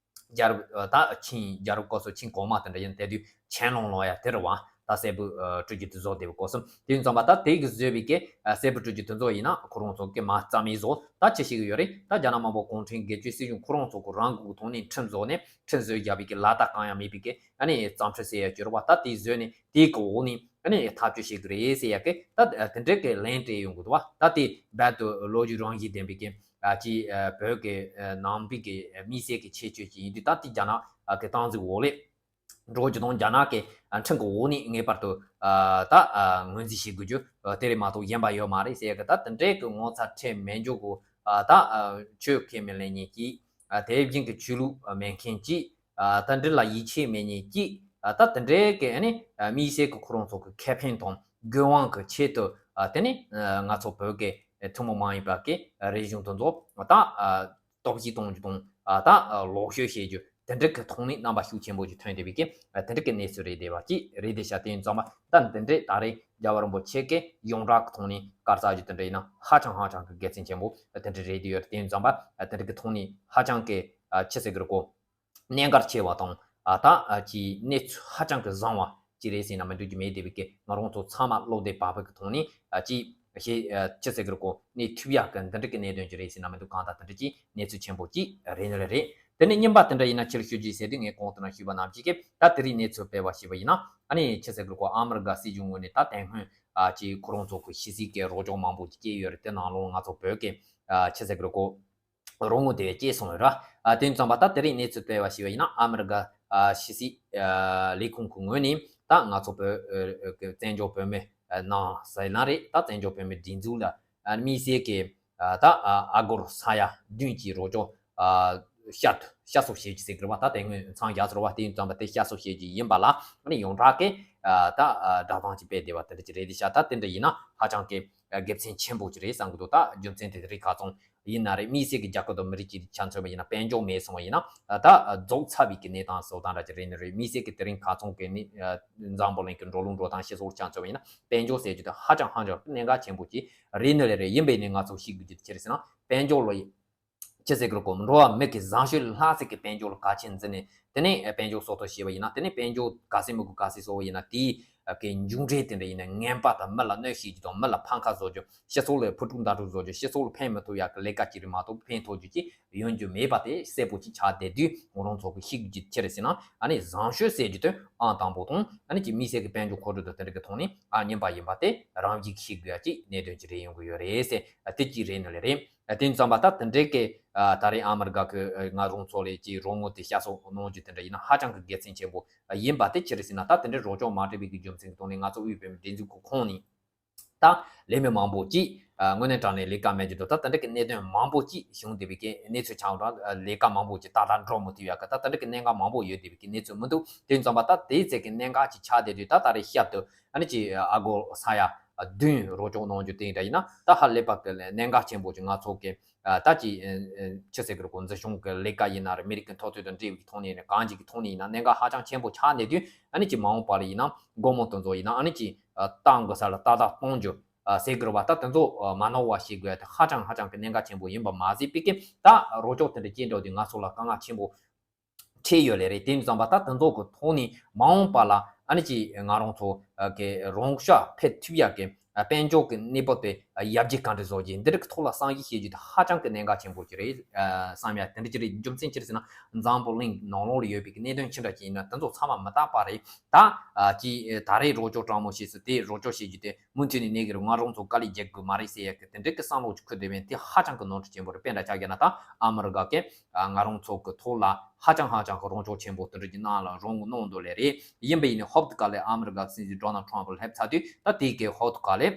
རྒྱལ་རབས། ད་ཆིང་རྒྱལ་རབས་སྐབས་སུ་ཆིང་གོང་མ་དེ་འདྲ་ཡིན། དེ་དུས་ཆན་ལུང་ལབ་ཡ་དེ་རེད་བ། ད་གསལ་པོ་ཨ། སྤྲོད་རྒྱུ་དེ་བཟོ་བསྡད་པའི་སྐབས་སུ། དེ་ཡིན་ཙམ་པ་ད་དེ་གི་བཟོས་པའི་གི། ཨ། གསལ་པོ་སྤྲོད་རྒྱུ་དེ་ཚོ་ཡིན་ན། ཁོ་རང་ཚོ་གི་མ་རྩ་མེད་བཟོ། ད་ཅི་བྱེད་གི་ཡོད་རེད། ད་རྒྱ་ནག་དམར་པོ་གུང་ཁྲན་སྒེར་གཅོད་སྲིད་གཞུང་ཁོ་རང་ཚོ་གི་རང་འགུལ་གི་ཐོག་ནས་ཁྲིམས་བཟོས་ནས། ཁྲིམས་བཟོས་བཞག་པའི་གི་ལག་བརྡ་གང་ཡང་མེད་པའི་གི། ཨ་ནི་རྩོམ་འཕྲུལ་ཟེར་ཡ་ཅིག་ཡོད་རེད་བ། ད་དེ་བཟོས་ནས་དེའི་གི་འོག་ནས། ཨ་ནི་ཐག་གཅོད་བྱེད་གི་རེད་ཟེར་ཡ་གི། ད་དེ་འདྲའི་གི་ལན་སྤྲད་ཡོང་གི་འདུག་བ། ད་དེ་རྦད་དེ་ལོ་རྒྱུས་རང་བཞིན་ལྡན་པའི་གི། ཨ། ཅིག་ཨ། བོད་ཀྱི། ཨ། ནང་པའི་གི། ཨ། དམིགས་བསལ་གྱི་ཁྱད་ཆོས་ཅིག་ཡིན་དུས། ད་དེ་རྒྱ་ནག་གི་སྟངས་འཛིན་འོག་ལ་འགྲོ་རྒྱུ་དང་། རྒྱ་ནག་གི། ཨ། ཁྲིམས་ཀྱི་འོག་ནས་ངེས་པར་དུ། ཨ། ད། ཨ། ངོས་འཛིན་བྱེད་དགོས་རྒྱུ། ཨ། དེ་རེད་མ་གཏོགས་གཞན་པ་ཡོད་མ་རེད་ཟེར་གི། ད་དེ་འདྲའི་གི་ངོ་ཚ་ཁྲེལ་མེད་འཇོག་གི། ཨ། ད། ཨ། ཆོས་ཁས་མི་ལེན་མཁན་གྱི། ཨ། དེ་བཞིན་གྱི་ཆོས་ལུགས་མེད་མཁན་གྱི། ཨ། ད་འདི་ལ་ཡིད་ཆེས་མེད་མཁན་གྱི། ཨ། ད་དེ་འདྲའི་གི། ཨ་ནི། ཨ། དམིགས་བསལ་གྱི་ཁོ་རང་ཚོ་གི་ཁེ་ཕན་དང་དགོས་དབང་གི་ཆེད་དུ། ཨ། དེ་ནི། ཨ། ང་ཚོ་བོད་ཀྱི། ཨ། ཐུན་མོང་མ་ཡིན་པ་གི། ཨ། རིག་གཞུང་དེ་ཚོ། ད། ཨ། གཏོར་བཤིག་གཏོང་རྒྱུ་དང་། ཨ། ད། ཨ། ལོག་སྤྱོད་བྱེད་རྒྱུ། དེ་འདྲ་གི་ཐོག་ནས་རྣམ་པ་ཤུགས་ཆེན་པོ་ཞིག་ཐོན་བསྡད་པའི་གི། ཨ། དེ་འདྲ་གི་གནས་ཚུལ་རེད་བསྡད་པ་ཅིག་རེད་བསྡད་ཤག་དེ་ཡིན་ཙང་མ། ད་འདི་འདྲའི་ད་རེས་རྒྱལ་བ་རིན་པོ་ཆེ་གི་ཡོངས་གྲགས་ཀྱི་ཐོག་ནས་བཀའ་སྩལ་རྒྱུ་དེ་འདྲ་ཡིན་ན། ཧ་ཅང་ཧ་ཅང་གི་དགེ་མཚན་ཆེན་པོ་དེ་འདྲ་རེད་བསྡད་ཡོད་རེད། དེ་ཡིན་ཙང་མ། ཨ། དེ་འདྲ་གི་ཐོག་ནས་ཧ་ཅང་གི། ཨ། ཆི་ཟེར་གི་རེད་གོ། གནད་འགག་ཆེ་བ་དང་། ཨ། ད། ཨ། ཅིག་གནས་ཚུལ་ཧ་ཅང་གི་བཟང་བ་ཅིག་རེད་ཟེར་ན་མི་འགྲིག་རྒྱུ་མེད་བསྡད་པའི་གི། ང་རང་ཚོ་ཚང་མ་བློ་བདེ་བག་ཕེབས་ཀྱི་ཐོག་ནས། ཨ། ཅིག་ཞེ། ཨ། ཆི་ཟེར་གི་རེད་གོ། གནས་ཐུབ་ཡག་གི་འདི་འདྲ་གི་གནད་དོན་ཅིག་རེད་ཟེར་ན་མི་འདུག་གང་ལྟར་དེ་འདྲ་ཅིག་གནས་ཚུལ་ཆེན་པོ་ཅིག་རེད་ནི་རེད། དེ་ནས་གཉིས་པ་དེ་འདྲ་ཡིན་ན། ཕྱིར་ཞུ་རྒྱུ་ཟེར་དུས། ངས་གོང་དུ་ནང་ཞུས་པ་ནང་བཞིན་གི། ད་དེ་རིང་གནས་ཚུལ་སྤེལ་བ་ཞུས་པ་ཡིན་ན། ཨ་ནི་ཆི་ཟེར་གི་རེད་གོ། ཨ་མི་རི་ཀ་སྲིད་གཞུང་ངོས་ནས་ད་དེ་སྔོན། ཨ། ཅིག་ཁོ་རང་ཚོ་གི་ཕྱི་སྲིད་ཀྱི་རོགས་སྐྱོར་མང་པོ་ཅིག་བསྐྱལ་ཡོད་རེད། དེ་ནང་ལོགས་ང་ཚོ་བོད་ཀྱི། ཨ། ཆི་ཟེར་གི་རེད་གོ། རོགས་དངུལ་དེ་བསྐྱལ་སོང་ཡོད་ར། ཨ། དེ་ཡིན་ཙང་མ། ད་དེ་རིང་གནས་ཚུལ་སྤེལ་བ་ཞུས་པ་ཡིན་ན། ཨ་མི་རི་ཀ། ཨ། ཕྱི་སྲིད། ཨ། ལས་ཁུངས་ཀྱི་ངོས་ནས་ད་ང་ཚོ་བོད། ཨ། ཀྱི་བཙན་བྱོལ་བོད་མི། ཨ། ནང་ཟེར་ན་རེད། ད་བཙན་བྱོལ་བོད་མི་སྒྲིག་འཛུགས་ལ། ཨ། དམིགས་བསལ་གྱི། ཨ། ད། ཨ། ཨ་སྒོར་ས་ཡ་བདུན་གྱི་རོགས་སྐྱོར། ཨ། བསྐྱར་དུ་བསྐྱར་གསོ་བྱེད་རྒྱུ་ཟེར་གི་རེད་བ། ད་དེ་སྔོན་མཚམས་བཞག་ཟེར་བ། དེ་ཡིན་ཙང་མ། དེ་བསྐྱར་གསོ་བྱེད་རྒྱུ་ཡིན་པ་ལ། ཨ་ནི་ཡོངས་གྲགས་ཀྱི། ཨ། ད། ཨ། བསྒྲགས་གཏམ་ཅིག་སྤེལ་བསྡད་པ་དེ་འདྲ་ཅིག་རེད་བསྡད་ཤག་ད་དེ་འདྲ་ཡིན་ན་ཧ་ཅང་གི། ཨ། དགེ་མཚན་ཆེན་པོ་ཅིག་རེད་བསམ་གི་འདུག་ད་རྒྱུ་མཚན་དེ་རིགས་ཁ་ཚང་ ཡིན་ན་རེད། དམིགས་བསལ་གྱི་རྒྱལ་ཁབ་དང་མི་རིགས་ཅིག་ཆ་མཚོན་པ་ཡིན་ན་དཔལ་འབྱོར་མེད་སོང་བ་ཡིན་ན་ད་རྫོགས་ཚར་བའི་གི་གནས་སྟངས་བཟོ་སྟངས་འདྲ་ཅིག་རེད་ནི་རེད། དམིགས་བསལ་གྱི་དེ་རིང་ཁ་སང་གི་ནི་འཛམ་བུ་གླིང་གི་འགྲོ་ལུགས་འགྲོ་སྟངས་སྤྱི་ཚོགས་ཆ་མཚོན་པ་ཡིན་ན་དཔལ་འབྱོར་ཟེར་རྒྱུ་དེ་ཧ་ཅང་ཧ་ཅང་གནད་འགག་ཆེན་པོ་ཅིག་རེད་ནི་རེད། རེད་ཡིན་པས་ནི་ང་ཚོ་ཤེས་དགོས་རྒྱུ་དེ་ཅི་རེད་ཟེར་ན་དཔལ་འབྱོར་ལ་ཡི་ཅི་ཟེར་དགོས་རེད། གོ་འགྲོ་བ་མི་གི་བཟང་སྤྱོད་ལྷག་ཟིག་གི་དཔལ་འབྱོར་ལ་གལ་ཆེན་འཛིན་ནས་དེ་ནས་དཔལ་འབྱོར་གསོག་ཐབས་བྱས་པ་ཡིན་ན་དེ་ནས་དཔལ་འབྱོར་ག་ཚད་མི་དགོས་ག་ཚད་གསོག་པ་ཡིན་ན་དེའི་གི་མཇུག་འབྲས་དེ་འདྲ་ཡིན་ན་ངན་པ་དང་མི་ལ་གནོད་བྱེད་རྒྱུ་དང་མི་ལ་ཕམ་ཁ་བཟོ་རྒྱུ། སྤྱི་ཚོགས་ལ་ཕུ་དཀྲུག་མདའ་དཀྲུག་བཟོ་རྒྱུ། སྤྱི་ཚོགས་ལ་ཕན་མི་ཐོགས་ཡག་གི་ལས་ཀ་ཅིག་རེད་མ་གཏོགས་ཕན་ཐོགས་རྒྱུ་ཅིག་ཡོང་རྒྱུ་མེད་པ་དེ་གསལ་པོ་ཅིག་ཆགས་བསྡད་དུས་ང་རང་ཚོ་གི་ཤེས་དགོས་རྒྱུ་ཅི་རེད་ཟེར་ན་ཨ་ནི་བཟང་སྤྱོད་ཟེར་རྒྱུ་དེ་ཨང་དང་པོ་དང་ཨ་ནི་ཅིག་དམིགས་བསལ་གྱི་དཔལ་འབྱོར་མཁོ་སྤྲོད་དང་དེ་འདྲ་གི་ཐོག་ནས་ཨ་ཉན་པ་ཡིན་པ་དེ་རང་གིས་ཤེས་དགོས་ཡག་ཅིག་གནད་དོན་ཅིག་རེད་ཡོང་གི་ཡོད་རེད་ཟེར། དེ་གཅིག་རེད་ནི་ལས་རེད། དེ་ཙམ་པ་ད་དེ་འདྲའི་གི་ད་རེས་ཨ་མི་རི་ཀ་གི་ང་རང་ཚོ་ལས་ཀྱི་རོགས་དངུལ་དེ་བསྐྱར་གསོ་གནང་རྒྱུ་དེ་འདྲ་ཡིན་ན་ཧ་ཅང་གི་དགེ་མཚན་ཆེན་པོ་ཡིན་པ་དེ་ཅི་རེད་ཟེར་ན། ད་དེ་འདྲའི་རོགས་སྐྱོར་མ་སྤྲད་པའི་གི་རྒྱུ་མཚན་གྱི་ཐོག་ནས་ང་ཚོ་དབུས་བོད་མིའི་སྒྲིག་འཛུགས་ཀྱི་ཁོངས་ནས་ད་ལས་མི་མང་པོ་ཅིག་དངོས་གནས་དྲང་གནས་ལས་ཀ་མེད་རྒྱུ་དང་ད་དེ་འདྲའི་གི་གནད་དོན་མང་པོ་ཅིག་བྱུང་བསྡད་པའི་གི་གནས་ཚུལ་ཆགས་འགྲོ། ལས་ཀ་མང་པོ་ཅིག་ཏག་ཏག་འགྲོ་མི་ཐུབ་ཡག་གི་ད་དེ་འདྲའི་གི་གནད་འགག་མང་པོ་ཡོད་བསྡད་པའི་གི་གནས་ཚུལ་མི་འདུག་དེ་ཙམ་པ་ད་དེའི་ཚེ་གི་གནད་འགག་ཅིག་ཆགས་བསྡད་དུས་ད་ད་རེས་ཞབས་ཏུ་ཨ་ནི་ཅིག་ཨ་སྒོར་ས་ཡ་བདུན་རོགས་སྐྱོར་གནང་རྒྱུ་དེ་འདྲ་ཡིན་ན་ད་ཧ་ལས་པ་གི་གནད་འགག་ཆེན་པོ་ཅིག་ང་ཚོ་གི་ད་ཅི་ཆི་ཟེར་གི་རེད་གོ་འཛིན་སྐྱོང་གི་ལས་ཀ་ཡིན་ན་རེད། མི་རིགས་ཀྱི་འཐབ་རྩོད་དང་འབྲེལ་བའི་ཐོག་ནས་རེད། གང་ཅིག་གི་ཐོག་ནས་ཡིན་ན་གནད་འགག་ཧ་ཅང་ཆེན་པོ་ཆགས་ནས་དུས་ཨ་ནི་ཅི་མ་འོངས་པ་ལ་ཡིན་ན་སྒོར་མོ་དེ་ཚོ་ཡིན་ན་ཨ་ནི་ཅི་བཏང་དགོས་ས་ལ་ཏག་ཏག་གཏོང་རྒྱུ་ཟེར་གི་རེད་བ། ད་དེ་ཚོ་མ་ནོར་བ་བྱེད་དགོས་ཡ་དེ་ཧ་ཅང་ཧ་ཅང་གི་གནད་འགག་ཆེན་པོ་ཡིན་པ་མ་ཟད་པའི་གི་ད་རོགས་སྐྱོར་དེ་འདྲ་སྐྱེལ་འགྲོ་དུས་ང་ཚོ་ལ་དཀའ་ངལ་ཆེན་པོ་འཕྲད་ཡོད་ལེ་རེད། དེ་ཙམ་པ་ད་དེ་ཚོ་གི་ཐོག་ནས་མ་འོངས་པ་ལ་ཨ་ནི་ཅི་ང་རང་ཚོ་གི་རང་ཤ་འཕེལ་ཐུབ་ཡག་གི་དཔལ་འབྱོར་གི་གནས་བབ་དེ་ཡར་རྒྱས་ག་འདྲ་བཟོ་རྒྱུ་འདི་རིགས་ཐོག་ལ་བསམ་གཞིག་བྱེད་རྒྱུ་དེ་ཧ་ཅང་གི་གནད་འགག་ཆེན་པོ་ཅིག་རེད་བསམ་ཡ་དེ་འདྲ་ཅིག་རེད། རྒྱུ་མཚན་ཅི་རེད་ཟེར་ན་འཛམ་བུ་གླིང་ནང་ལོགས་ལ་ཡོད་པའི་གི་གནད་དོན་ཅི་འདྲ་ཅིག་ཡིན་ན་དེ་ཚོ་ཚང་མ་མི་རྟག་པ་རེད། ད་ཅི་ད་རེས་རོགས་སྐྱོར་དྲང་མོ་བྱས་སུ་དེ་རོགས་སྐྱོར་བྱེད་རྒྱུ་དེ་མུ་མཐུད་ནས་གནས་ཀྱི་རེད། ང་རང་ཚོ་དཀའ་ལས་རྒྱག་དགོས་མ་རེད་ཟེར་ཡ་གི་དེ་འདྲ་གི་བསམ་བློ་ཅིག་འཁོར་བསྡད་པས་དེ་ཧ་ཅང་གི་ནོར་འཁྲུལ་ཆེན་པོ་རེད། དཔེ་འདྲ་ཆ་བཞག་ན་ད་ཨ་མི་རི་ཀ་གི་ང་རང་ཚོ་གི་ཐོག་ལ་ཧ་ཅང་ཧ་ཅང་གི་རོགས་སྐྱོར་ཆེན་པོ་དེ་འདྲ་གྱི་ནང་ལ་རོགས་དངུལ་གནང་འདུག་ལེ་རེད། ཡིན་པ་ཡིན་ནའི་ཧོབ་ཏེ་ག་ལེ་ཨ་མི་རི་ཀ་སྲིད་འཛིན་ཌོ་ནལ་ཊམ་ཕ་སླེབས་ཚར་དུས་ད་དེ་གི་ཧོབ་ཏེ་ག་ལེ་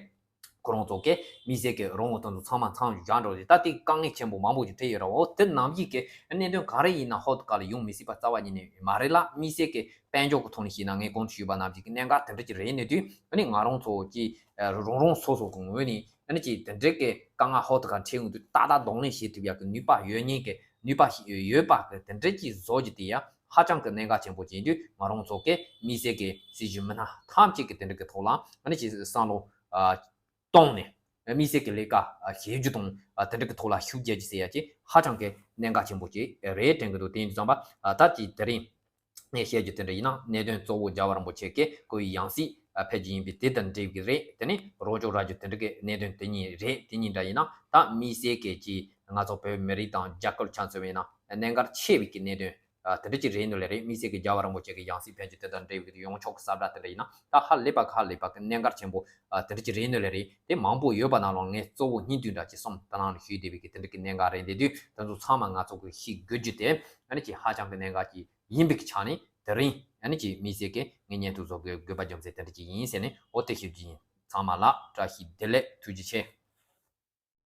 ཁོ་རང་ཚོ་གི་དམིགས་བསལ་གི་རོགས་དངུལ་དེ་ཚོ་ཚང་མ་མཚམས་བཞག་འགྲོ་རེད། ད་དེ་དཀའ་ངལ་ཆེན་པོ་མང་པོ་ཞིག་འཕྲད་ཡོད་ར། འོ་དེ་ནམ་ཞིག་གི་གནད་དོན་ག་རེ་ཡིན་ན་ཧོབ་ཏེ་ག་ལེ་ཡོང་མི་སྲིད་པ་རྩ་བ་ཉིད་ནས་མ་རེད་ལ། དམིགས་བསལ་གི་དཔལ་འབྱོར་གི་ཐོག་ནས་བཤད་ན་ངས་གོང་དུ་ཞུས་པ་ནང་བཞིན་གི་གནད་འགག་དེ་འདྲ་ཅིག་རེད་ནས་དུས་ཨ་ནི་ང་རང་ཚོ་གི་རང་རང་སོ་སོ་གི་ངོས་ནས་ཨ་ནི་ཅིག་དེ་འདྲའི་གི་དཀའ་ངལ་ཧོབ་ཏེ་ག་འཕྲད་ཡོང་དུས་ཏག་ཏག་གདོང་ལེན་བྱེད་ཐུབ་ཡག་གི་ནུས་པ་ཡོད་མཁན་གི་ནུས་པ་ཡོད་པ་གི་དེ་འདྲ་ཅིག་བཟོ་རྒྱུ་དེ་ཡང་ཧ་ཅང་གི་གནད་འགག་ཆེན་པོ་ཅིག་ཡིན་དུས་ང་རང་ཚོ་གི་དམིགས་བསལ་གི་སྲིད་ཇུས་མི་སྣ་ཐམས་ཅད་ཀྱི་དེ་འདྲ་གི་ཐོག་ལ་ཨ་ནི་ཅིག་བསམ་བློ་གཏོང་ནས་དམིགས་བསལ་གྱི་ལས་ཀ་བྱེད་རྒྱུ་དང་དེ་འདྲ་གི་ཐོག་ལ་ཤུགས་རྒྱག་རྒྱུ་ཟེར་ཡ་ཅིག་ཧ་ཅང་གི་གནད་འགག་ཆེན་པོ་ཅིག་རེད་དྲན་གི་འདུག་དེ་ཡིན་དུས་ཙམ་པ་ད་ཅིག་དེ་རིང་ངས་བཤད་རྒྱུ་དེ་འདྲ་ཡིན་ན་གནད་དོན་གཙོ་བོ་རྒྱལ་བ་རིན་པོ་ཆེ་གི་སྐུའི་ཡང་སྲིད་ཕེབས་རྒྱུ་ཡིན་པས་དེ་དང་འབྲེལ་གི་རེད། དེ་ནས་རོགས་སྐྱོར་རག་རྒྱུ་དེ་འདྲ་གི་གནད་དོན་དེ་གཉིས་རེད། དེ་གཉིས་འདྲ་ཡིན་ན་ད་དམིགས་བསལ་གི་ཅིག་ང་ཚོ་བོད་མི་རིགས་དང་རྒྱ་གར་ཆ་མཚོན་པ་ཡིན་ན་གནད་འགག་ཆེ་བའི་གི་གནད་དོན་ཨ་དེ་འདྲ་ཅིག་རེད་འདུག་ལེ་རེད། དམིགས་བསལ་གྱི་རྒྱལ་བ་རིན་པོ་ཆེ་གི་ཡང་སྲིད་ཕེབས་རྒྱུ་དེ་དང་འབྲེལ་བའི་ཡོངས་ཁྱབ་ཀྱི་ཟབ་སྒྲ་དེ་འདྲ་ཡིན་ན་ད་ཧ་ལས་པ་ཧ་ལས་པ་གི་གནད་འགག་ཆེན་པོ་ཨ་དེ་འདྲ་ཅིག་རེད་འདུག་ལེ་རེད། དེ་མང་པོ་ཡོད་པ་ནང་ལོགས་ངས་གཙོ་བོ་གཉིས་བདུན་འདྲ་ཅིག་གསུམ་དེ་ནང་ལ་ཞུས་བསྡད་པའི་གི་དེ་འདྲ་གི་གནད་འགག་རེད་འདུག་དེ་ཚོ་ཚང་མ་ང་ཚོ་གི་ཤེས་དགོས་རྒྱུ་དེ་ཨ་ནི་ཅིག་ཧ་ཅང་གི་གནད་འགག་ཅིག་ཡིན་པའི་གི་ཆ་ནས་དེ་རིང་ཨ་ནི་ཅིག་དམིགས་བསལ་གི་ངས་སྙན་ཐོ་བཟོ་དགོས་དགོས་པ་རྒྱུ་མཚན་དེ་འདྲ་ཅིག་ཡིན་ཟེར་ནས་འོ་དེ་ཞུ་རྒྱུ་ཡིན། ཚང་མ་ལ་བཀྲ་ཤིས་བདེ་ལེགས། ཐུགས་རྗེ་ཆེ།